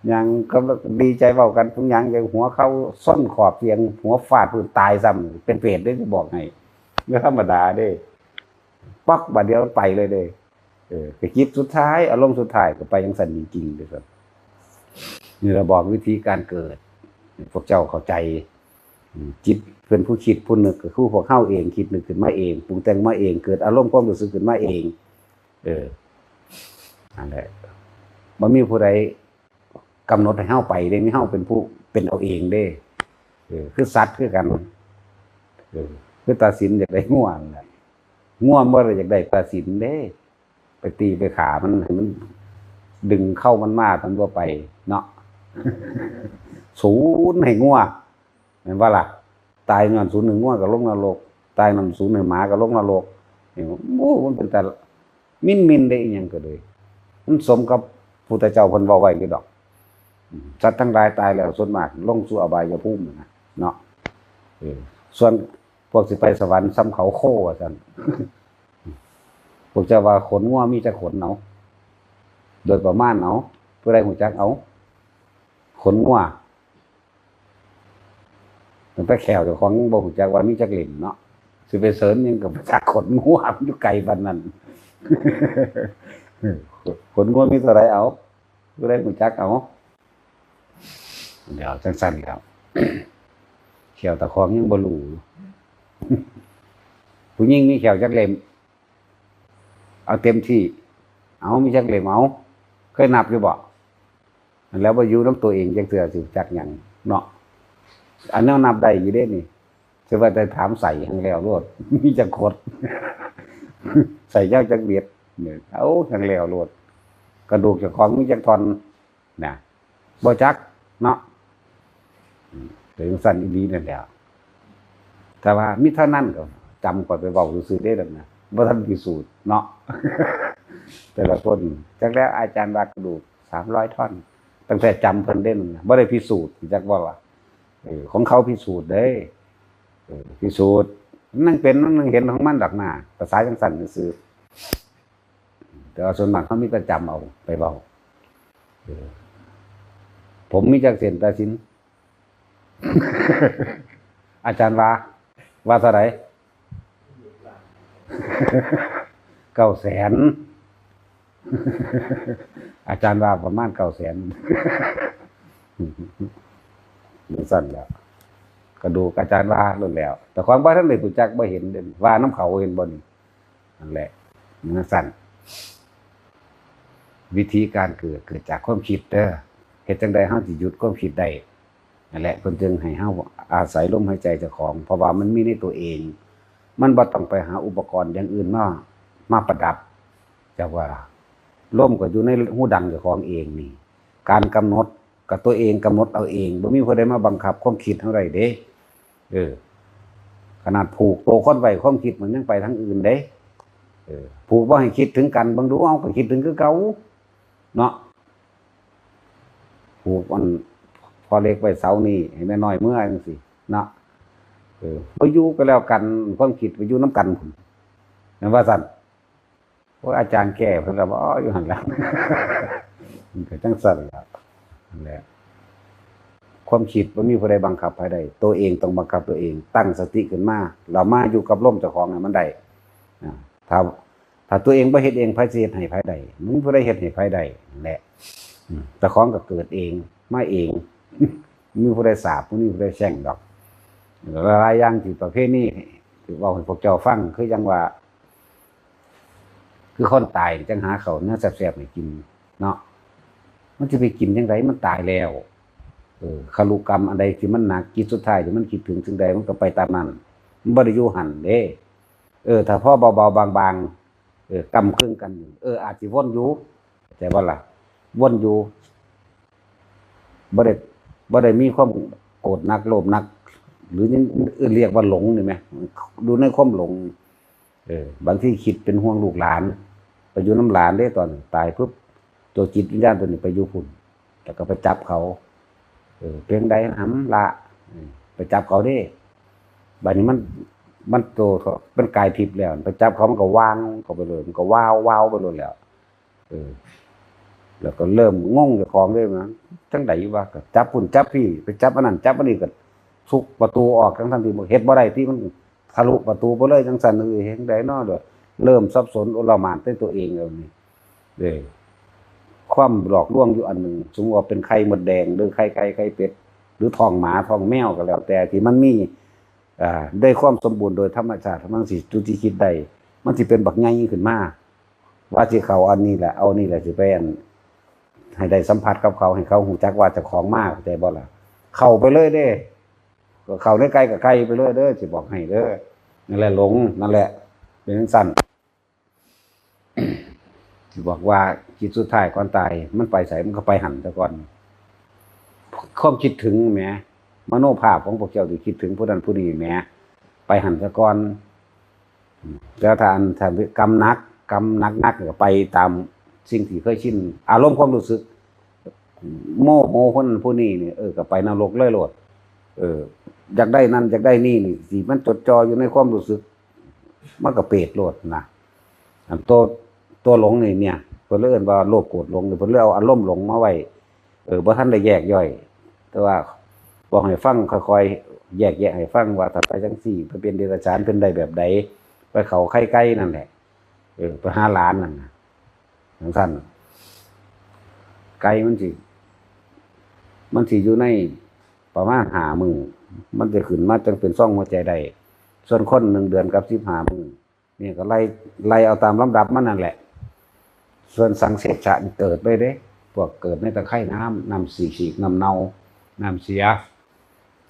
อ ย่างกำลังดีใจเว้ากัน ทุกอย่าง อย่างหัวเข่าส้นขอบเตียง หัวฟาดพื้นตายซ้ำ เป็นเปรตเด้ สิบอกให้ บ่ธรรมดาเด้ ป๊อก บาดเดียวไปเลยเด้ เออ ก็จิตสุดท้าย อารมณ์สุดท้ายก็ไปจั่งซั้นจริงๆเด้ครับ นี่ล่ะบอกวิธีการเกิด พวกเจ้าเข้าใจ อืม จิตเป็นผู้คิดผู้นึก ก็คือพวกเฮาเอง คิดนึกขึ้นมาเอง ปรุงแต่งมาเอง เกิดอารมณ์ความรู้สึกขึ้นมาเอง เออ นั่นแหละ บ่มีผู้ใดกำหนดให้เฮาไปเด้ มีเฮาเป็นผู้เป็นเอาเองเด้ เออ คือสัตว์คือกัน เออ คือตาสินอยากได้งัวนั่นแหละ งัวบ่ได้อยากได้ตาสินเด้ ไปตีไปฆ่ามัน ให้มันดึงเข่ามันมา มันบ่ไปเนาะ ศูนย์ให้งัว แม่นบ่ล่ะ ตายย้อนศูนย์ให้งัวก็ลงนรก ตายย้อนศูนย์ให้หมาก็ลงนรก นี่ โอ้ มันเป็นตาหมิ่นๆเด้ อีหยังก็เลย มันสมกับพุทธเจ้าเพิ่นเว้าไว้อยู่ดอก อืม สัตว์ทั้งหลายตายแล้วส่วนมากลงสู่อบายภูมินั่นนะเนาะ เออ ส่วนพวกสิไปสวรรค์ส่ำเขาโคว่าซั่น พวกเจ้าว่าขนงัวมีจักขนเอา โดยประมาณเอา ผู้ใดรู้จักเอา ขนงัว ตั้งแต่แข้วเจ้าของยังบ่รู้จักว่ามีจักเล่มเนาะ สิไปเสริมหยังก็บ่จักขนงัว มันอยู่ไกลปานนั้น ขนงัวมีเท่าใดเอา ผู้ใดรู้จักเอา เดี๋ยวจั่งซั้นแล้ว แข้วตาของยังบ่รู้ ผู้หญิงมีแข้วจักเล่ม เอาเต็มที่ เอามีจักเล่มเอา เคยนับอยู่บ่ แล้วบ่อยู่นำตัวเองจักเทื่อสิจักหยังเนาะ อันแนวนับได้อยู่เด้นี่ สิว่าแต่ถามไส้หั้นแล้วโลด มีจักขด ไส้ยาวจักเม็ดเนี่ย เอาหั้นแล้วโลด กระดูกเจ้าของมีจักท่อน นะ บ่จักเนาะ อืม เป็นจั่งซั้นอีหลีนั่นแหละ แต่ว่ามีเท่านั้นก็จำข้อยไปเว้าซื่อๆเด้นั่นนะ บ่ทันพิสูจน์เนาะ แต่ละคน จักแล้วอาจารย์ว่ากระดูกสามร้อยท่อน ตั้งแต่จำเพิ่นเด้นั่นนะ บ่ได้พิสูจน์ จักบ่ล่ะ เออ ของเขาพิสูจน์เด้ เออ พิสูจน์ มันยังเป็น มันยังเห็นของมันดอกนะ ภาษาจั่งซั้นซื่อๆ แต่ว่าส่วนมากเขามีแต่จำเอาไปเว้า เออ ผมมีจักเส้นตาสิน อาจารย์ว่า ว่าเท่าไหร่ เก้าแสน อาจารย์ว่าประมาณเก้าแสน จั่งซั้นแหล้ว กระดูกอาจารย์ว่าโลดแล้ว แต่ของบ่ทันได้รู้จักบ่เห็นเด้ ว่านำเขาเห็นบ่นี่ นั่นแหละ จั่งซั้น วิธีการเกิด เกิดจากความคิดเด้อ เฮ็ดจั่งใดเฮาสิหยุดความคิดได้ นั่นแหละ เพิ่นจึงให้เฮาอาศัยลมหายใจเจ้าของ เพราะว่ามันมีในตัวเอง มันบ่ต้องไปหาอุปกรณ์อย่างอื่นมา มาประดับ จักว่า ลมก็อยู่ในฮูดังเจ้าของเองนี่ การกำหนดก็ตัวเองกำหนดเอาเอง บ่มีผู้ใดมาบังคับความคิดเฮาได้เด้ เออ ขนาดผูกตัวคนไว้ ความคิดมันยังไปทางอื่นเด้ เออ ผูกบ่ให้คิดถึงกัน เบิ่งดู เอ้า ก็คิดถึงคือเก่า เนาะ ผูกอันพ่อเหล็กไว้เสานี่ ให้แม่น้อยเมือจั่งซี้ เนาะ เออ บ่อยู่ก็แล้วกัน ความคิดไปอยู่นำกันพุ้น แม่นว่าซั่น โอ้ย อาจารย์แก้เพิ่นก็บอก "อ๋อ อยู่หั่นล่ะ" มันก็จั่งซั่นล่ะ นั่นแหละ ความคิดบ่มีผู้ใดบังคับไผได้ ตัวเองต้องบังคับตัวเอง ตั้งสติขึ้นมา แล้วมาอยู่กับลมเจ้าของให้มันได้ อ่า ถ้า ถ้าตัวเองบ่เฮ็ดเอง ไผสิเฮ็ดให้ไผได้ บ่มีผู้ใดเฮ็ดให้ไผได้ นั่นแหละ อืม เจ้าของก็เกิดเอง มาเอง บ่มีผู้ใดสาป บ่มีผู้ใดแช่งดอก หลายๆอย่างที่ประเพณี ที่เว้าให้พวกเจ้าฟัง คือจั่งว่า คือคนตายจั่งหาข้าวแนวแซ่บๆให้กินเนาะ มันสิไปกินจั่งใด มันตายแล้ว เออ คารุกรรมอันใดที่มันหนัก จิตสุดท้ายที่มันคิดถึงสิ่งใด มันก็ไปตามนั้น มันบ่ได้อยู่หั่นเด้ เออ ถ้าพอเบาๆบางๆ เออ กำกึ่งกันอยู่ เออ อาจสิวนอยู่ เข้าใจบ่ล่ะ วนอยู่ บ่ได้ บ่ได้มีความโกรธหนัก โลภหนัก หรือยังอื่นเรียกว่าหลงนี่ไหม ดูในความหลง เออ บางทีคิดเป็นห่วงลูกหลาน ไปอยู่นำหลานเด้ ตอนตายปุ๊บ ตัวจิตวิญญาณตัวนี้ไปอยู่พุ้น แล้วก็ไปจับเขา เออ เป็นไดหำละ เออ ไปจับเขาเด้ บัดนี้มัน มันโต มันกายทิพย์แล้ว ไปจับเขามันก็วางเขาไปเลย มันก็ว้าวว้าวไปเลยแล้ว เออ แล้วก็เริ่มงงเจ้าของเลยนะ จังใดวะ ก็จับพุ้นจับพี้ ไปจับอันนั้นจับอันนี้ ก็ทุบประตูออก ทั้งๆที่บ่ เฮ็ดบ่ได้ ที่มันทะลุประตูไปเลย จังซั่น เออ เฮ็ดจังใดเนาะ เดี๋ยวเริ่มสับสนโอลหม่านในตัวเองแล้วนี่ เด้ ความหลอกลวงอยู่อันหนึ่ง สมมุติว่าเป็นไข่มดแดง หรือไข่ไก่ไข่เป็ด หรือท้องหมาท้องแมวก็แล้วแต่ ที่มันมี อ่า ได้ความสมบูรณ์โดยธรรมชาติ มันสิจุติคิดได้ มันสิเป็นบักใหญ่ขึ้นมา ว่าสิเข้าอันนี้แหละ เอานี่แหละสิไปอัน ให้ได้สัมผัสกับเขา ให้เขารู้จักว่าเจ้าของมา เข้าใจบ่ล่ะ เข้าไปเลยเด้ ก็เข้าในไก่กับไก่ไปเลยเด้อ สิบอกให้เด้อ นั่นแหละหลง นั่นแหละ เป็นจังซั่น สิบอกว่าจิตสุดท้ายก่อนตาย มันไปไส มันก็ไปหั่นซะก่อน ความคิดถึงแหม มโนภาพของพวกเจ้าที่คิดถึงผู้นั้นผู้นี้แหม ไปหั่นซะก่อน แล้วถ้าอัน ถ้ากรรมหนัก กรรมหนักๆ ก็ไปตามสิ่งที่เคยชิน อารมณ์ความรู้สึก โมโหคนผู้นี้นี่ เออ ก็ไปนรกเลยโลด เออ อยากได้นั่นอยากได้นี่นี่ สิมันจดจ่ออยู่ในความรู้สึก มันก็เปรตโลดนะ อันตัว ตัวหลงนี่เนี่ย เพิ่นเลยเอิ้นว่าโลภโกรธหลงนี่ เพิ่นเลยเอาอารมณ์หลงมาไว้ เออ บ่ทันได้แยกย่อย แต่ว่าบอกให้ฟัง ค่อยๆ แยกแยะให้ฟังว่าถ้าไปจังซี่ ไปเป็นเดรัจฉาน เพิ่นได้แบบใด ไปเข้าไข่ไก่นั่นแหละ เออ ไปหาหลานนั่นน่ะ จังซั่น ไก่มันสิ มันสิอยู่ในประมาณห้ามื้อ มันจะขึ้นมาจังเป็นซองหัวใจได้ ส่วนคนหนึ่งเดือนกับสิบห้ามื้อ นี่ก็ไล่ ไล่เอาตามลำดับมันนั่นแหละ ส่วนสังเสชะนี่เกิดเลยเด้ พวกเกิดในตะไคร่น้ำ น้ำสีฉีก น้ำเน่า น้ำเสีย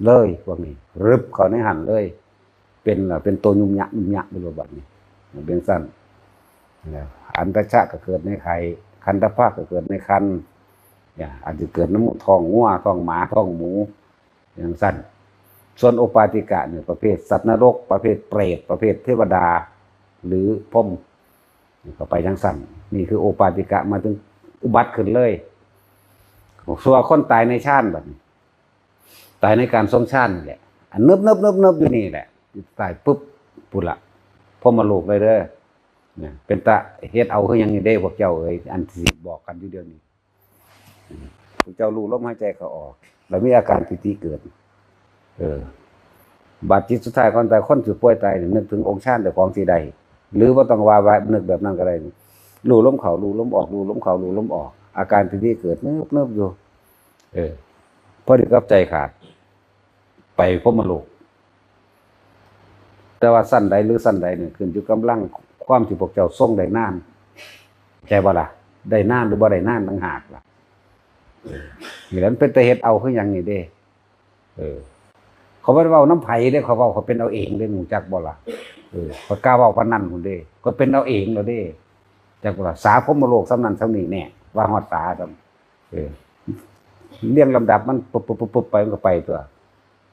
เลย พวกนี้ รึบเข้าในหั่นเลย เป็นล่ะ เป็นตัวยุ่มยะยุ่มยะไปเลยบัดนี้ มันเป็นซั่น แล้ว อันตชะก็เกิดในไข่ คันธพะก็เกิดในครรภ์ เนี่ย อาจจะเกิดน้ำท้องงัว ท้องหมา ท้องหมู อย่างซั่น ส่วนโอปาติกะเนี่ย ประเภทสัตว์นรก ประเภทเปรต ประเภทเทวดา หรือพรหม นี่ก็ไปจังซั่น นี่คือโอปาติกะ มาถึงอุบัติขึ้นเลย ส่วนคนตายในฌานบัดนี้ ตายในการทรงฌานนี่แหละ อันเนิบเนิบเนิบเนิบอยู่นี่แหละ ตายปุ๊บ พุ้นละ พรหมโลกเลยเด้อ เนี่ย เป็นตาเฮ็ดเอาคือหยังนี่เด้ พวกเจ้าเอ๋ย อันที่บอกกันอยู่เดี๋ยวนี้ พวกเจ้ารู้ลมหายใจเข้าออก แล้วมีอาการปีติเกิด เออ บาดจิตสุดท้ายก่อนตาย คนสิป่วยตายนี่ นึกถึงองค์ฌานเจ้าของสิได้ หรือบ่ต้องว่า ว่านึกแบบนั้นก็ได้ รู้ลมเข้า รู้ลมออก รู้ลมเข้า รู้ลมออก อาการปีติเกิด เนิบเนิบอยู่ เออ พอดีกับใจขาด ไปพรหมโลก แต่ว่าชั้นใดหรือชั้นใดเนี่ย ขึ้นอยู่กำลังความที่พวกเจ้าทรงได้นาน ใช่บ่ล่ะ ได้นานหรือบ่ได้นานต่างหากล่ะ เออ นี่แหละมันเป็นตาเฮ็ดเอาคือหยังนี่เด้ เออ เขาบ่ได้เว้านำไผเด้ เขาเว้าเขาเป็นเอาเองเด้ รู้จักบ่ล่ะ เออ เขากล้าเว้าปานนั้นพุ้นเด้ เขาเป็นเอาเองแล้วเด้ จักบ่ล่ะ สาพรหมโลกส่ำนั้นส่ำนี้แน่ ว่าฮอดสาซ้ำ เออ เรียงลำดับมันปุ๊บปุ๊บปุ๊บปุ๊บไป มันก็ไปตัว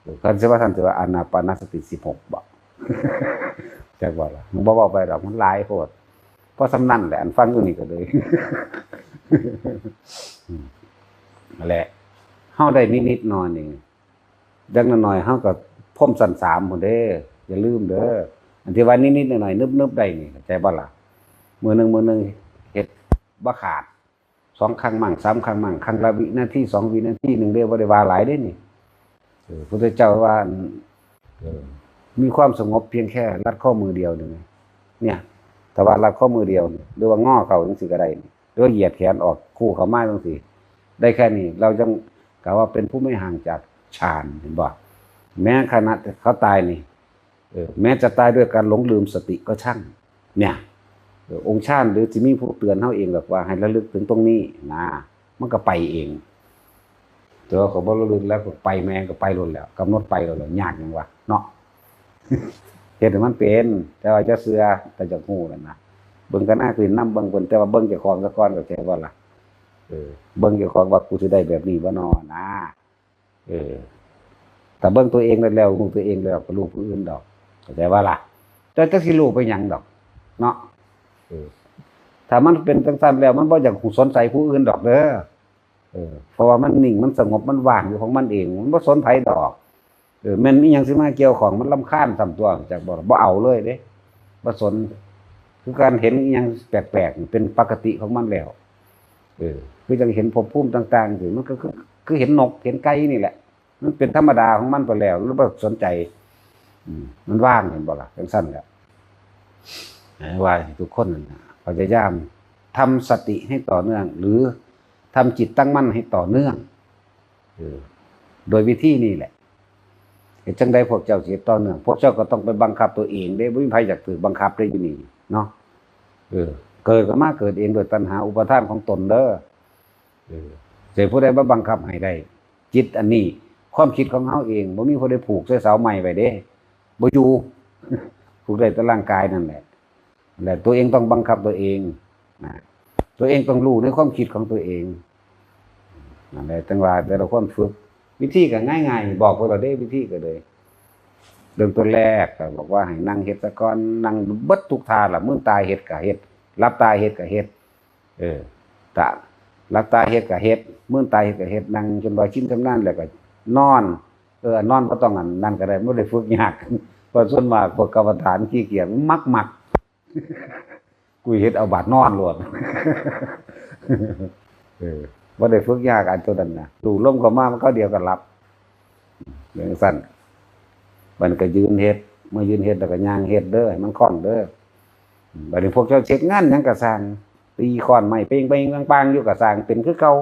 เออ คันสิว่าท่านสิว่าอานาปานสติสิบหกบ่ จักว่าล่ะ มันบ่เว้าไปดอก มันหลายโพด เพราะส่ำนั้นแหละ อันฟังอยู่นี่ก็เลย อืม นั่นแหละ เฮาได้นิดๆหน่อยๆนี่ อย่างน้อยๆเฮาก็พรหมชั้นสามพุ้นเด้ อย่าลืมเด้อ อันที่ว่านิดๆหน่อยๆ นึบๆได้นี่ เข้าใจบ่ล่ะ มื้อหนึ่งมื้อหนึ่งเฮ็ดบ่ขาด สองครั้งมั่ง สามครั้งมั่ง ครั้งละวินาที สองวินาทีหนึ่งเด้ บ่ได้ว่าหลายเด้นี่ เออ พุทธเจ้าว่า เออ มีความสงบเพียงแค่รัดข้อมือเดียวหนึ่ง เนี่ย ถ้าว่ารัดข้อมือเดียวนี่ หรือว่างอเข่าจังซี่ก็ได้นี่ หรือว่าเหยียดแขนออกคู่เข้ามาจังซี่ ได้แค่นี้ เรายังกล่าวว่าเป็นผู้ไม่ห่างจากฌาน เห็นบ่ แม้ขณะเขาตายนี่ เออ แม้จะตายด้วยการหลงลืมสติก็ช่าง เนี่ย เออ องค์ฌานหรือสิมีผู้เตือนเฮาเองดอกว่าให้ระลึกถึงตรงนี้นะ มันก็ไปเอง แต่ว่าเขาบ่ระลึกแล้วก็ไปแม่งก็ไปโลดแล้ว กำหนดไปโลดแล้ว ยากหยังวะ เนาะ เฮ็ดให้มันเป็น แต่ว่าจะเชื่อ แต่จะฮู้นั่นนะ เบิ่งคณะอื่นนำเบิ่งเพิ่น แต่ว่าเบิ่งเจ้าของซะก่อน เข้าใจบ่ล่ะ เออ เบิ่งเจ้าของว่ากูสิได้แบบนี้บ่น้อนะ เออ ถ้าเบิ่งตัวเองได้แล้ว รู้ตัวเองแล้ว ก็รู้ผู้อื่นดอก เข้าใจบ่ล่ะ แต่จักสิรู้ไปหยังดอก เนาะ เออ ถ้ามันเป็นจังซั่นแล้ว มันบ่อยากสนใจผู้อื่นดอกเด้อ เออ เพราะว่ามันนิ่ง มันสงบ มันว่างอยู่ของมันเอง มันบ่สนไผดอก เออ แม่นอีหยังสิมาเกี่ยวข้อง มันรำคาญส่ำตัว จักบ่ล่ะ บ่เอาเลยเด้ บ่สน คือการเห็นอีหยังแปลกๆ เป็นปกติของมันแล้ว เออ คือจังเห็นภพภูมิต่างๆ สิ มันก็คือ คือเห็นนก เห็นไก่นี่แหละ มันเป็นธรรมดาของมันไปแล้ว หรือบ่สนใจ อืม มันว่าง เห็นบ่ล่ะ จังซั่นแหละ ให้ว่าให้ทุกคนนั่นน่ะ พยายามทำสติให้ต่อเนื่อง หรือทำจิตตั้งมั่นให้ต่อเนื่อง เออ โดยวิธีนี้แหละ เฮ็ดจั่งใดพวกเจ้าสิเฮ็ดต่อเนื่อง พวกเจ้าก็ต้องไปบังคับตัวเองเด้ บ่มีไผอยากถูกบังคับเด้อยู่นี่เนาะ เออ เกิดก็มาเกิดเองโดยตัณหาอุปาทานของตนเด้อ เออ สิผู้ใดมาบังคับให้ได้ จิตอันนี้ ความคิดของเฮาเอง บ่มีผู้ใดผูกใส่เสาไม้ไว้เด้ บ่อยู่ ผูกได้แต่ร่างกายนั่นแหละ และตัวเองต้องบังคับตัวเอง นะ ตัวเองต้องรู้ในความคิดของตัวเอง นั่นแหละ จั่งว่าแต่ละคนฝึก วิธีก็ง่ายๆ บอกพวกเราเด้ วิธีก็เลย เริ่มต้นแรกก็บอกว่าให้นั่งเฮ็ดซะก่อน นั่งเบิดทุกท่าล่ะ มืนตาเฮ็ดก็เฮ็ด หลับตาเฮ็ดก็เฮ็ด เออ ตะ หลับตาเฮ็ดก็เฮ็ด มืนตาเฮ็ดก็เฮ็ด นั่งจนว่าชินชำนาญแล้วก็นอน เออ นอนบ่ต้องอันนั้นก็ได้ บ่ได้ฝึกยาก เพราะส่วนมากพวกกรรมฐานขี้เกียจ มักๆ กูเฮ็ดเอาบาดนอนโลด เออ บ่ได้ฝึกยากอันตัวนั้นน่ะ รู้ลมเข้ามามันคราวเดียวก็หลับ จั่งซั่น มันก็ยืนเฮ็ด เมื่อยืนเฮ็ดแล้วก็ย่างเฮ็ดเด้อ ให้มันคล่องเด้อ บัดนี้พวกเจ้าเฮ็ดงานหยังก็ซ่าง ตีค้อนไม้เป้งๆ ปังๆ อยู่ก็ซ่าง เป็นคือเก่า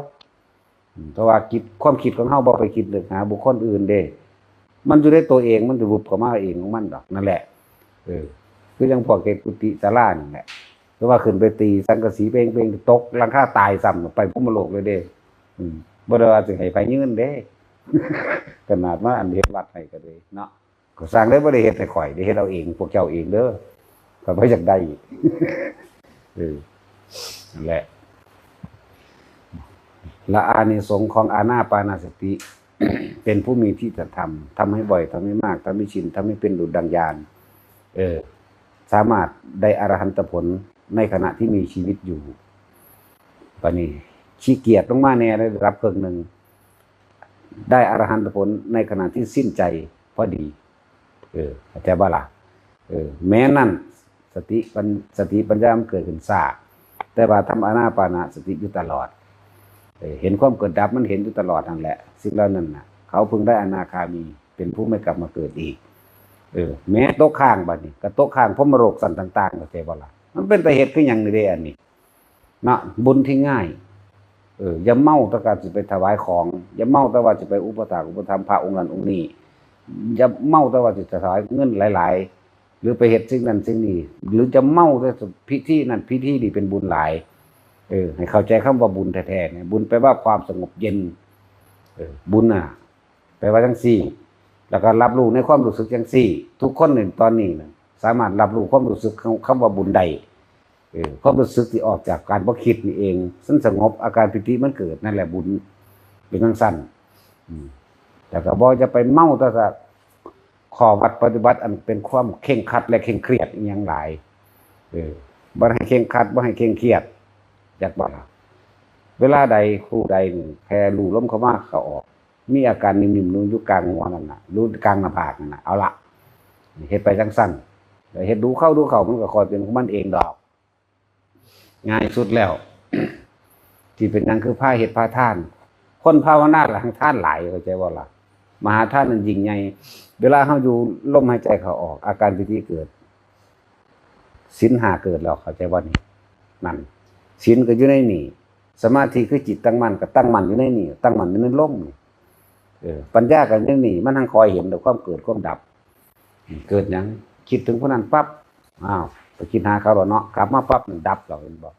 อืม เพราะว่าคิด ความคิดของเฮาบ่ไปคิดเลิกหาบุคคลอื่นเด้ มันอยู่ในตัวเอง มันสิวุบเข้ามาเองของมันดอก นั่นแหละ เออ คือจั่งพวกเฮ็ดกุฏิศาลานั่นแหละ คือว่าขึ้นไปตีสังกะสีเป้งๆ ตกหลังคาตายซ้ำ ไปพรหมโลกเลยเด้ อืม บ่ได้ว่าสิให้ไผยืนเด้ ขนาดมาอันเฮ็ดวัดให้ก็เลยเนาะ ก็ซ่างเด้อ บ่ได้เฮ็ดให้ข้อย ได้เฮ็ดเอาเอง พวกเจ้าเองเด้อ ข้อยบ่อยากได้ เออ นั่นแหละ และอานิสงส์ของอานาปานสติ เป็นผู้มีทิฏฐธรรม ทำให้บ่อย ทำให้มาก ทำให้ชิน ทำให้เป็นดุจดังญาณ เออ สามารถได้อรหันตผลในขณะที่มีชีวิตอยู่ บัดนี้ขี้เกียจลงมาแน่ ได้รับครึ่งหนึ่ง ได้อรหันตผลในขณะที่สิ้นใจพอดี เออ เข้าใจบ่ล่ะ เออ แม้นั้น สติปัญ- สติปัญญามันเกิดขึ้นช้า แต่ว่าทำอานาปานสติอยู่ตลอด เออ เห็นความเกิดดับมันเห็นอยู่ตลอดนั่นแหละ สิ่งเหล่านั้นน่ะ เขาเพิ่งได้อนาคามี เป็นผู้ไม่กลับมาเกิดอีก เออ แม้ตกค้างบัดนี้ ก็ตกค้างพรหมโลกชั้นต่างๆ เข้าใจบ่ล่ะ มันเป็นตาเฮ็ดคือหยังนี่เด้ อันนี้ เนาะ บุญที่ง่าย เออ อย่าเมาแต่การสิไปถวายของ อย่าเมาแต่ว่าสิไปอุปถากอุปถัมภ์พระองค์นั้นองค์นี้ อย่าเมาแต่ว่าสิถวายเงินหลายๆ หรือไปเฮ็ดสิ่งนั้นสิ่งนี้ หรือจะเมาแต่พิธีนั้นพิธีนี้เป็นบุญหลาย เออ ให้เข้าใจคำว่าบุญแท้ๆ เนี่ย บุญแปลว่าความสงบเย็น เออ บุญน่ะ แปลว่าจั่งซี้ แล้วก็รับรู้ในความรู้สึกจั่งซี้ ทุกคนในตอนนี้น่ะ สามารถรับรู้ความรู้สึกของคำว่าบุญได้ เออ ความรู้สึกที่ออกจากการบ่คิดนี่เอง มันสงบ อาการปีติมันเกิด นั่นแหละบุญ เป็นจั่งซั้น อืม แล้วก็บ่จะไปเมาแต่ว่าข้อวัดปฏิบัติอันเป็นความเคร่งครัดและเคร่งเครียดอีหยังหลาย เออ บ่ให้เคร่งครัด บ่ให้เคร่งเครียด จักบ่ล่ะ เวลาใดผู้ใดนี่แค่รู้ลมเข้ามาเข้าออก มีอาการนิ่มๆ อยู่กลางหัวนั่นน่ะ หรือกลางหน้าผากนั่นน่ะ เอาละ เฮ็ดไปจั่งซั้น แล้วเฮ็ดดูเข้าดูเข้า มันก็ค่อยเป็นของมันเองดอก ง่ายสุดแล้ว ที่เป็นหยังคือพาเฮ็ดพาทาน คนภาวนาละหังทานหลาย เข้าใจบ่ล่ะ มหาทานนั้นยิ่งใหญ่ เวลาเฮาอยู่ลมหายใจเข้าออก อาการปีติเกิด ศีลห้าเกิดแล้ว เข้าใจบ่นี่ นั่น ศีลก็อยู่ในนี่ สมาธิคือจิตตั้งมั่น ก็ตั้งมั่นอยู่ในนี่ ตั้งมั่นอยู่ในลมนี่ เออ ปัญญาก็อยู่ในนี่ มันทั้งคอยเห็นแต่ความเกิดความดับ เกิดหยัง คิดถึงผู้นั้นปั๊บ อ้าว ไปคิดหาเขาแล้วเนาะ กลับมาปั๊บ มันดับแล้ว เห็นบ่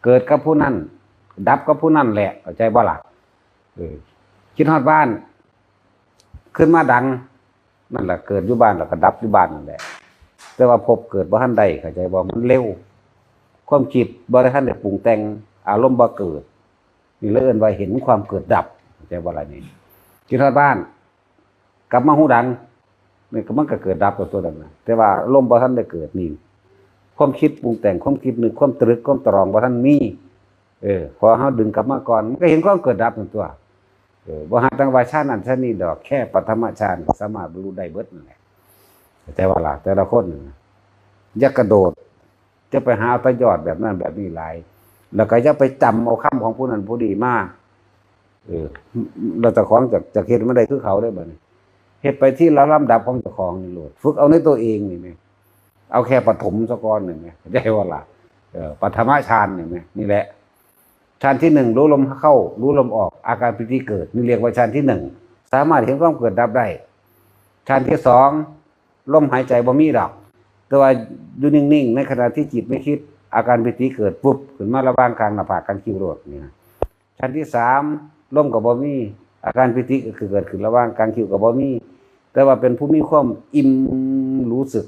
เกิดกับผู้นั้น ดับกับผู้นั้นแหละ เข้าใจบ่ล่ะ เออ คิดฮอดบ้าน ขึ้นมาดัง นั่นแหละ เกิดอยู่บ้านแล้วก็ดับอยู่บ้านนั่นแหละ แต่ว่าภพเกิดบ่ทันได้ เข้าใจบ่ มันเร็ว ความคิดบ่ได้ทันได้ปรุงแต่ง อารมณ์บ่เกิด นี่เลยเอิ้นว่าเห็นความเกิดดับ เข้าใจบ่ล่ะนี่ คิดฮอดบ้าน กลับมาหูดัง นี่ก็มันก็เกิดดับกับตัวนั้นนะ แต่ว่าอารมณ์บ่ทันได้เกิดนี่ ความคิดปรุงแต่ง ความคิดนึก ความตรึก ความตรองบ่ทันมี เออ พอเฮาดึงกลับมาก่อน มันก็เห็นความเกิดดับนั่นตัว เออ บ่หาตั้งว่าฌานนั้นฌานนี้ดอก แค่ปฐมฌานสามารถบรรลุได้เบิดนั่นแหละ แต่ว่าล่ะ แต่ละคนน่ะ อย่ากระโดด จะไปหาเอาแต่ยอดแบบนั้นแบบนี้หลาย แล้วก็อย่าไปจำเอาคำของผู้นั้นผู้นี้มา เออ แล้วเจ้าของจะ จะเฮ็ดมันได้คือเขาได้บัดนี้ เฮ็ดไปทีละลำดับของเจ้าของนี่โลด ฝึกเอาในตัวเองนี่แหม เอาแค่ปฐมซะก่อนนี่แหม เข้าใจบ่ล่ะ เออ ปฐมฌานนี่แหม นี่แหละ ฌานที่หนึ่ง รู้ลมเข้า รู้ลมออก อาการปีติเกิด นี่เรียกว่าฌานที่หนึ่ง สามารถเห็นความเกิดดับได้ ฌานที่สอง ลมหายใจบ่มีดอก แต่ว่าอยู่นิ่งๆ ในขณะที่จิตไม่คิด อาการปีติเกิดปุ๊บ ขึ้นมาระหว่างกลางหน้าผากกลางคิ้วโลดนี่นะ ฌานที่สาม ลมก็บ่มี อาการปีติก็คือเกิดขึ้นระหว่างกลางคิ้วก็บ่มี แต่ว่าเป็นผู้มีความอิ่มรู้สึก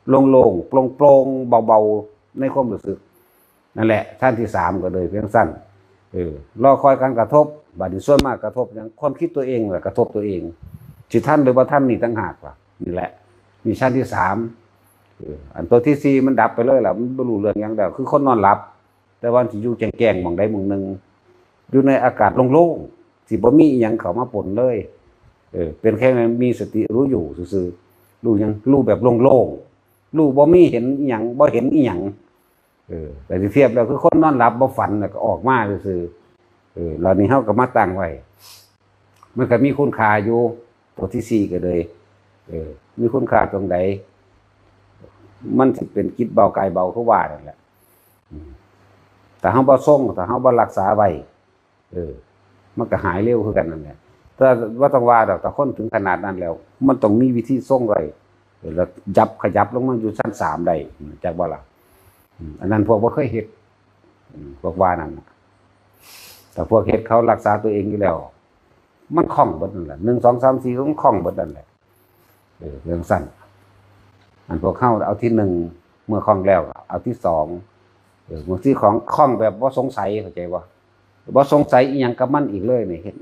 โล่งๆ โปร่งๆ เบาๆ ในความรู้สึก นั่นแหละ ฌานที่สามก็เลยเพียงสั้น เออ รอคอยการกระทบ บัดนี้ส่วนมากกระทบหยัง ความคิดตัวเองแหละกระทบตัวเอง สิทันหรือบ่ทันนี่ต่างหากล่ะ นี่แหละ นี่ฌานที่สาม เออ อันตัวที่สี่มันดับไปเลยล่ะ มันบ่รู้เรื่องหยังแล้ว คือคนนอนหลับ แต่ว่าสิอยู่แจ้งๆ หม่องใดหม่องหนึ่ง อยู่ในอากาศโล่งๆ สิบ่มีอิหยังเข้ามาปนเลย เออ เป็นแค่มีสติรู้อยู่ซื่อๆ รู้หยัง รู้แบบโล่งๆ รู้บ่มีเห็นอิหยัง บ่เห็นอิหยัง เออ แต่ที่เทียบแล้วคือคนนอนหลับบ่ฝันแล้วก็ออกมาซื่อๆ เออ เหล่านี้เฮาก็มาตั้งไว้ มันก็มีคุณค่าอยู่ ตัวที่สี่ก็เลย เออ มีคุณค่าตรงใด มันสิเป็นจิตเบากายเบาคือว่านั่นแหละ อืม ถ้าเฮาบ่ทรง ถ้าเฮาบ่รักษาไว้ เออ มันก็หายเร็วคือกันนั่นแหละ แต่บ่ต้องว่าดอก ถ้าคนถึงขนาดนั้นแล้ว มันต้องมีวิธีทรงไว้ เออ แล้วยับขยับลงมาอยู่ชั้นสามได้ จักบ่ล่ะ อืม อันนั้นพวกบ่เคยเฮ็ด อืม พวกว่านั่นน่ะ แต่พวกเฮ็ดเขารักษาตัวเองอยู่แล้ว มันคล่องเบิดนั่นแหละ หนึ่ง สอง สาม สี่ มันคล่องเบิดนั่นแหละ เออ เรื่องสั้น อันพวกเฮาเอาที่หนึ่ง เมื่อคล่องแล้ว เอาที่สอง เออ บางทีของคล่องแบบบ่สงสัย เข้าใจบ่ บ่สงสัยอีหยังกับมันอีกเลยนี่ เห็น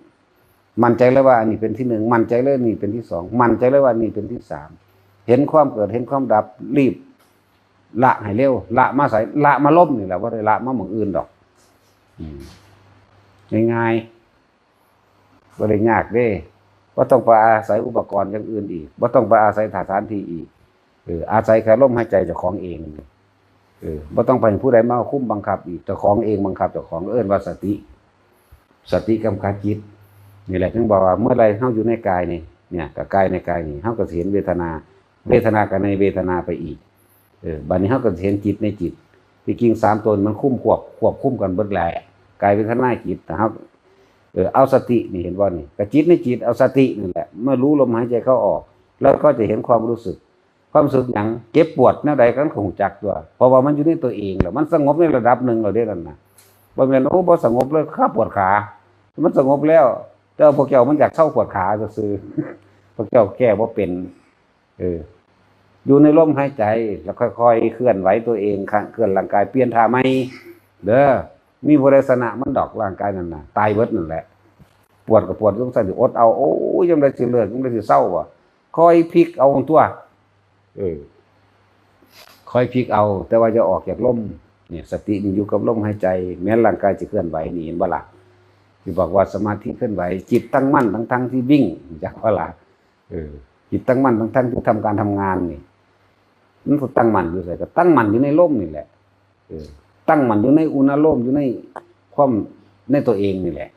มั่นใจเลยว่าอันนี้เป็นที่หนึ่ง มั่นใจเลยนี่เป็นที่สอง มั่นใจเลยว่านี่เป็นที่สาม เห็นความเกิด เห็นความดับ รีบละให้เร็ว ละมาไส ละมาลมนี่แหละ บ่ได้ละมาหม่องอื่นดอก อืม ง่ายๆ บ่ได้ยากเด้ บ่ต้องไปอาศัยอุปกรณ์อย่างอื่นอีก บ่ต้องไปอาศัยสถานที่อีก เออ อาศัยแค่ลมหายใจเจ้าของเอง เออ บ่ต้องไปให้ผู้ใดมาคุมบังคับอีก เจ้าของเองบังคับเจ้าของ เอิ้นว่าสติ สติกำกับจิต นี่แหละถึงบอกว่าเมื่อใดเฮาอยู่ในกายนี่ เนี่ย กับกายในกายนี่ เฮาก็สิเห็นเวทนา เวทนาก็ในเวทนาไปอีก เออ บัดนี้เฮาก็สิเห็นจิตในจิต ที่จริงสามตัวมันคุ้มควบ ควบคุมกันเบิดแหละ กายเวทนาจิต แต่เฮา เออ เอาสตินี่ เห็นบ่นี่ กับจิตในจิต เอาสตินั่นแหละ เมื่อรู้ลมหายใจเข้าออก แล้วก็จะเห็นความรู้สึก ความรู้สึกหยัง เจ็บปวดแนวใดก็คงจักตัว เพราะว่ามันอยู่ในตัวเองแล้ว มันสงบในระดับหนึ่งแล้วเด้นั่นน่ะ บ่แม่น โอ้ บ่สงบเลย ข้าปวดขา มันสงบแล้ว แต่ว่าพวกเจ้ามันอยากเซาปวดขาซื่อๆ พวกเจ้าแก้บ่เป็น เออ อยู่ในลมหายใจ แล้วค่อยๆ เคลื่อนไหวตัวเอง เคลื่อนร่างกาย เปลี่ยนท่าใหม่ เด้อ มีผู้ใดชนะมันดอก ร่างกายนั่นน่ะ ตายเบิดนั่นแหละ ปวดก็ปวด จั่งซั้นสิอดเอา โอ้ย ยามใดสิเลิก ยามใดสิเซา ว่า ค่อยพลิกเอาตัว เออ ค่อยพลิกเอา แต่ว่าอย่าออกจากลม เนี่ย สตินี่อยู่กับลมหายใจ แม้ร่างกายสิเคลื่อนไหว นี่ เห็นบ่ล่ะ ที่บอกว่าสมาธิเคลื่อนไหว จิตตั้งมั่นทั้งๆที่วิ่ง จักบ่ล่ะ เออ จิตตั้งมั่นทั้งๆที่ทำการทำงานนี่ มันก็ตั้งมั่นอยู่ไส ก็ตั้งมั่นอยู่ในลมนี่แหละ เออ ตั้งมั่นอยู่ในอุณาโลม อยู่ในความ ในตัวเองนี่แหละ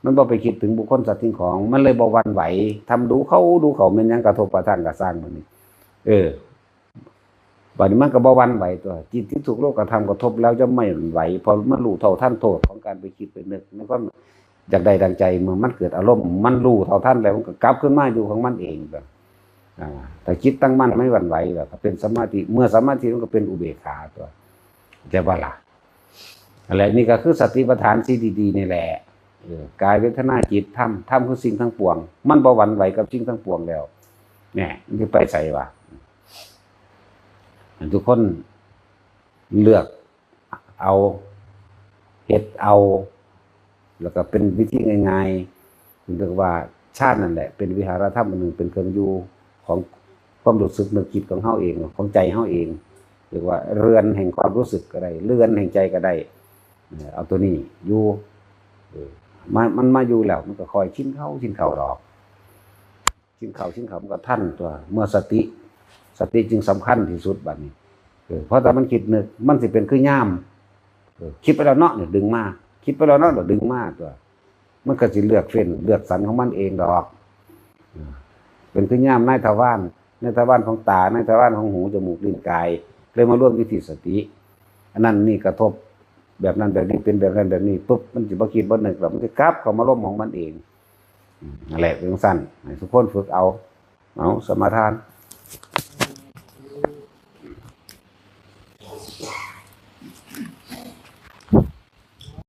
มันบ่ไปคิดถึงบุคคลสัตว์สิ่งของ มันเลยบ่หวั่นไหว ทำดูเข้าดูเข้า แม่นหยังกระทบกระทั่งกระซ่างมันนี่ เออ บัดนี้มันก็บ่หวั่นไหวตัว จิตที่ถูกโลกธรรมกระทบแล้วย่อมไม่หวั่นไหว เพราะมันรู้เท่าทันโทษของการไปคิดไปนึกในความอยากได้ดังใจ เมื่อมันเกิดอารมณ์ มันรู้เท่าทันแล้ว มันก็กลับขึ้นมาอยู่ของมันเองแบบ อ่า แต่จิตตั้งมั่นไม่หวั่นไหวแล้วก็เป็นสมาธิ เมื่อสมาธิมันก็เป็นอุเบกขาตัว เข้าใจบ่ล่ะ อะไรนี่ก็คือสติปัฏฐานสี่ดีๆ นี่แหละ เออ กายเวทนาจิตธรรม ธรรมคือสิ่งทั้งปวง มันบ่หวั่นไหวกับสิ่งทั้งปวงแล้ว เนี่ย มันสิไปไสวะ ทุกคนเลือกเอา เฮ็ดเอา แล้วก็เป็นวิธีง่ายๆ เรียกว่า ฌานนั่นแหละเป็นวิหารธรรมอันหนึ่ง เป็นเครื่องอยู่ของความรู้สึกนึกคิดของเฮาเอง ของใจเฮาเอง เรียกว่าเรือนแห่งความรู้สึกก็ได้ เรือนแห่งใจก็ได้ เออเอาตัวนี้อยู่ เออมามันมาอยู่แล้ว มันก็ค่อยชินเข้าชินเข้าดอก ชินเข้าชินเข้ามันก็ทันตัว เมื่อสติ สติจึงสำคัญที่สุดบัดนี้ เออเพราะถ้ามันคิดนึก มันสิเป็นคือยาม เออคิดไปแล้วเนาะเนี่ยดึงมา คิดไปแล้วเนาะเดี๋ยวดึงมาตัว มันก็สิเลือกเฟ้นเลือกสรรของมันเองดอก เออเป็นคือยามนายทวาร นายทวารของตา นายทวารของหู จมูก ลิ้น กาย เลยมารวมอยู่ที่สติ อันนั้นนี่กระทบแบบนั้นแบบนี้ เป็นแบบนั้นแบบนี้ปุ๊บ มันสิบ่คิดบ่นึกแล้ว มันสิกลับเข้ามารวมของมันเอง อืมนั่นแหละเป็นจั่งซั่น ให้ทุกคนฝึกเอา เอาสมาทาน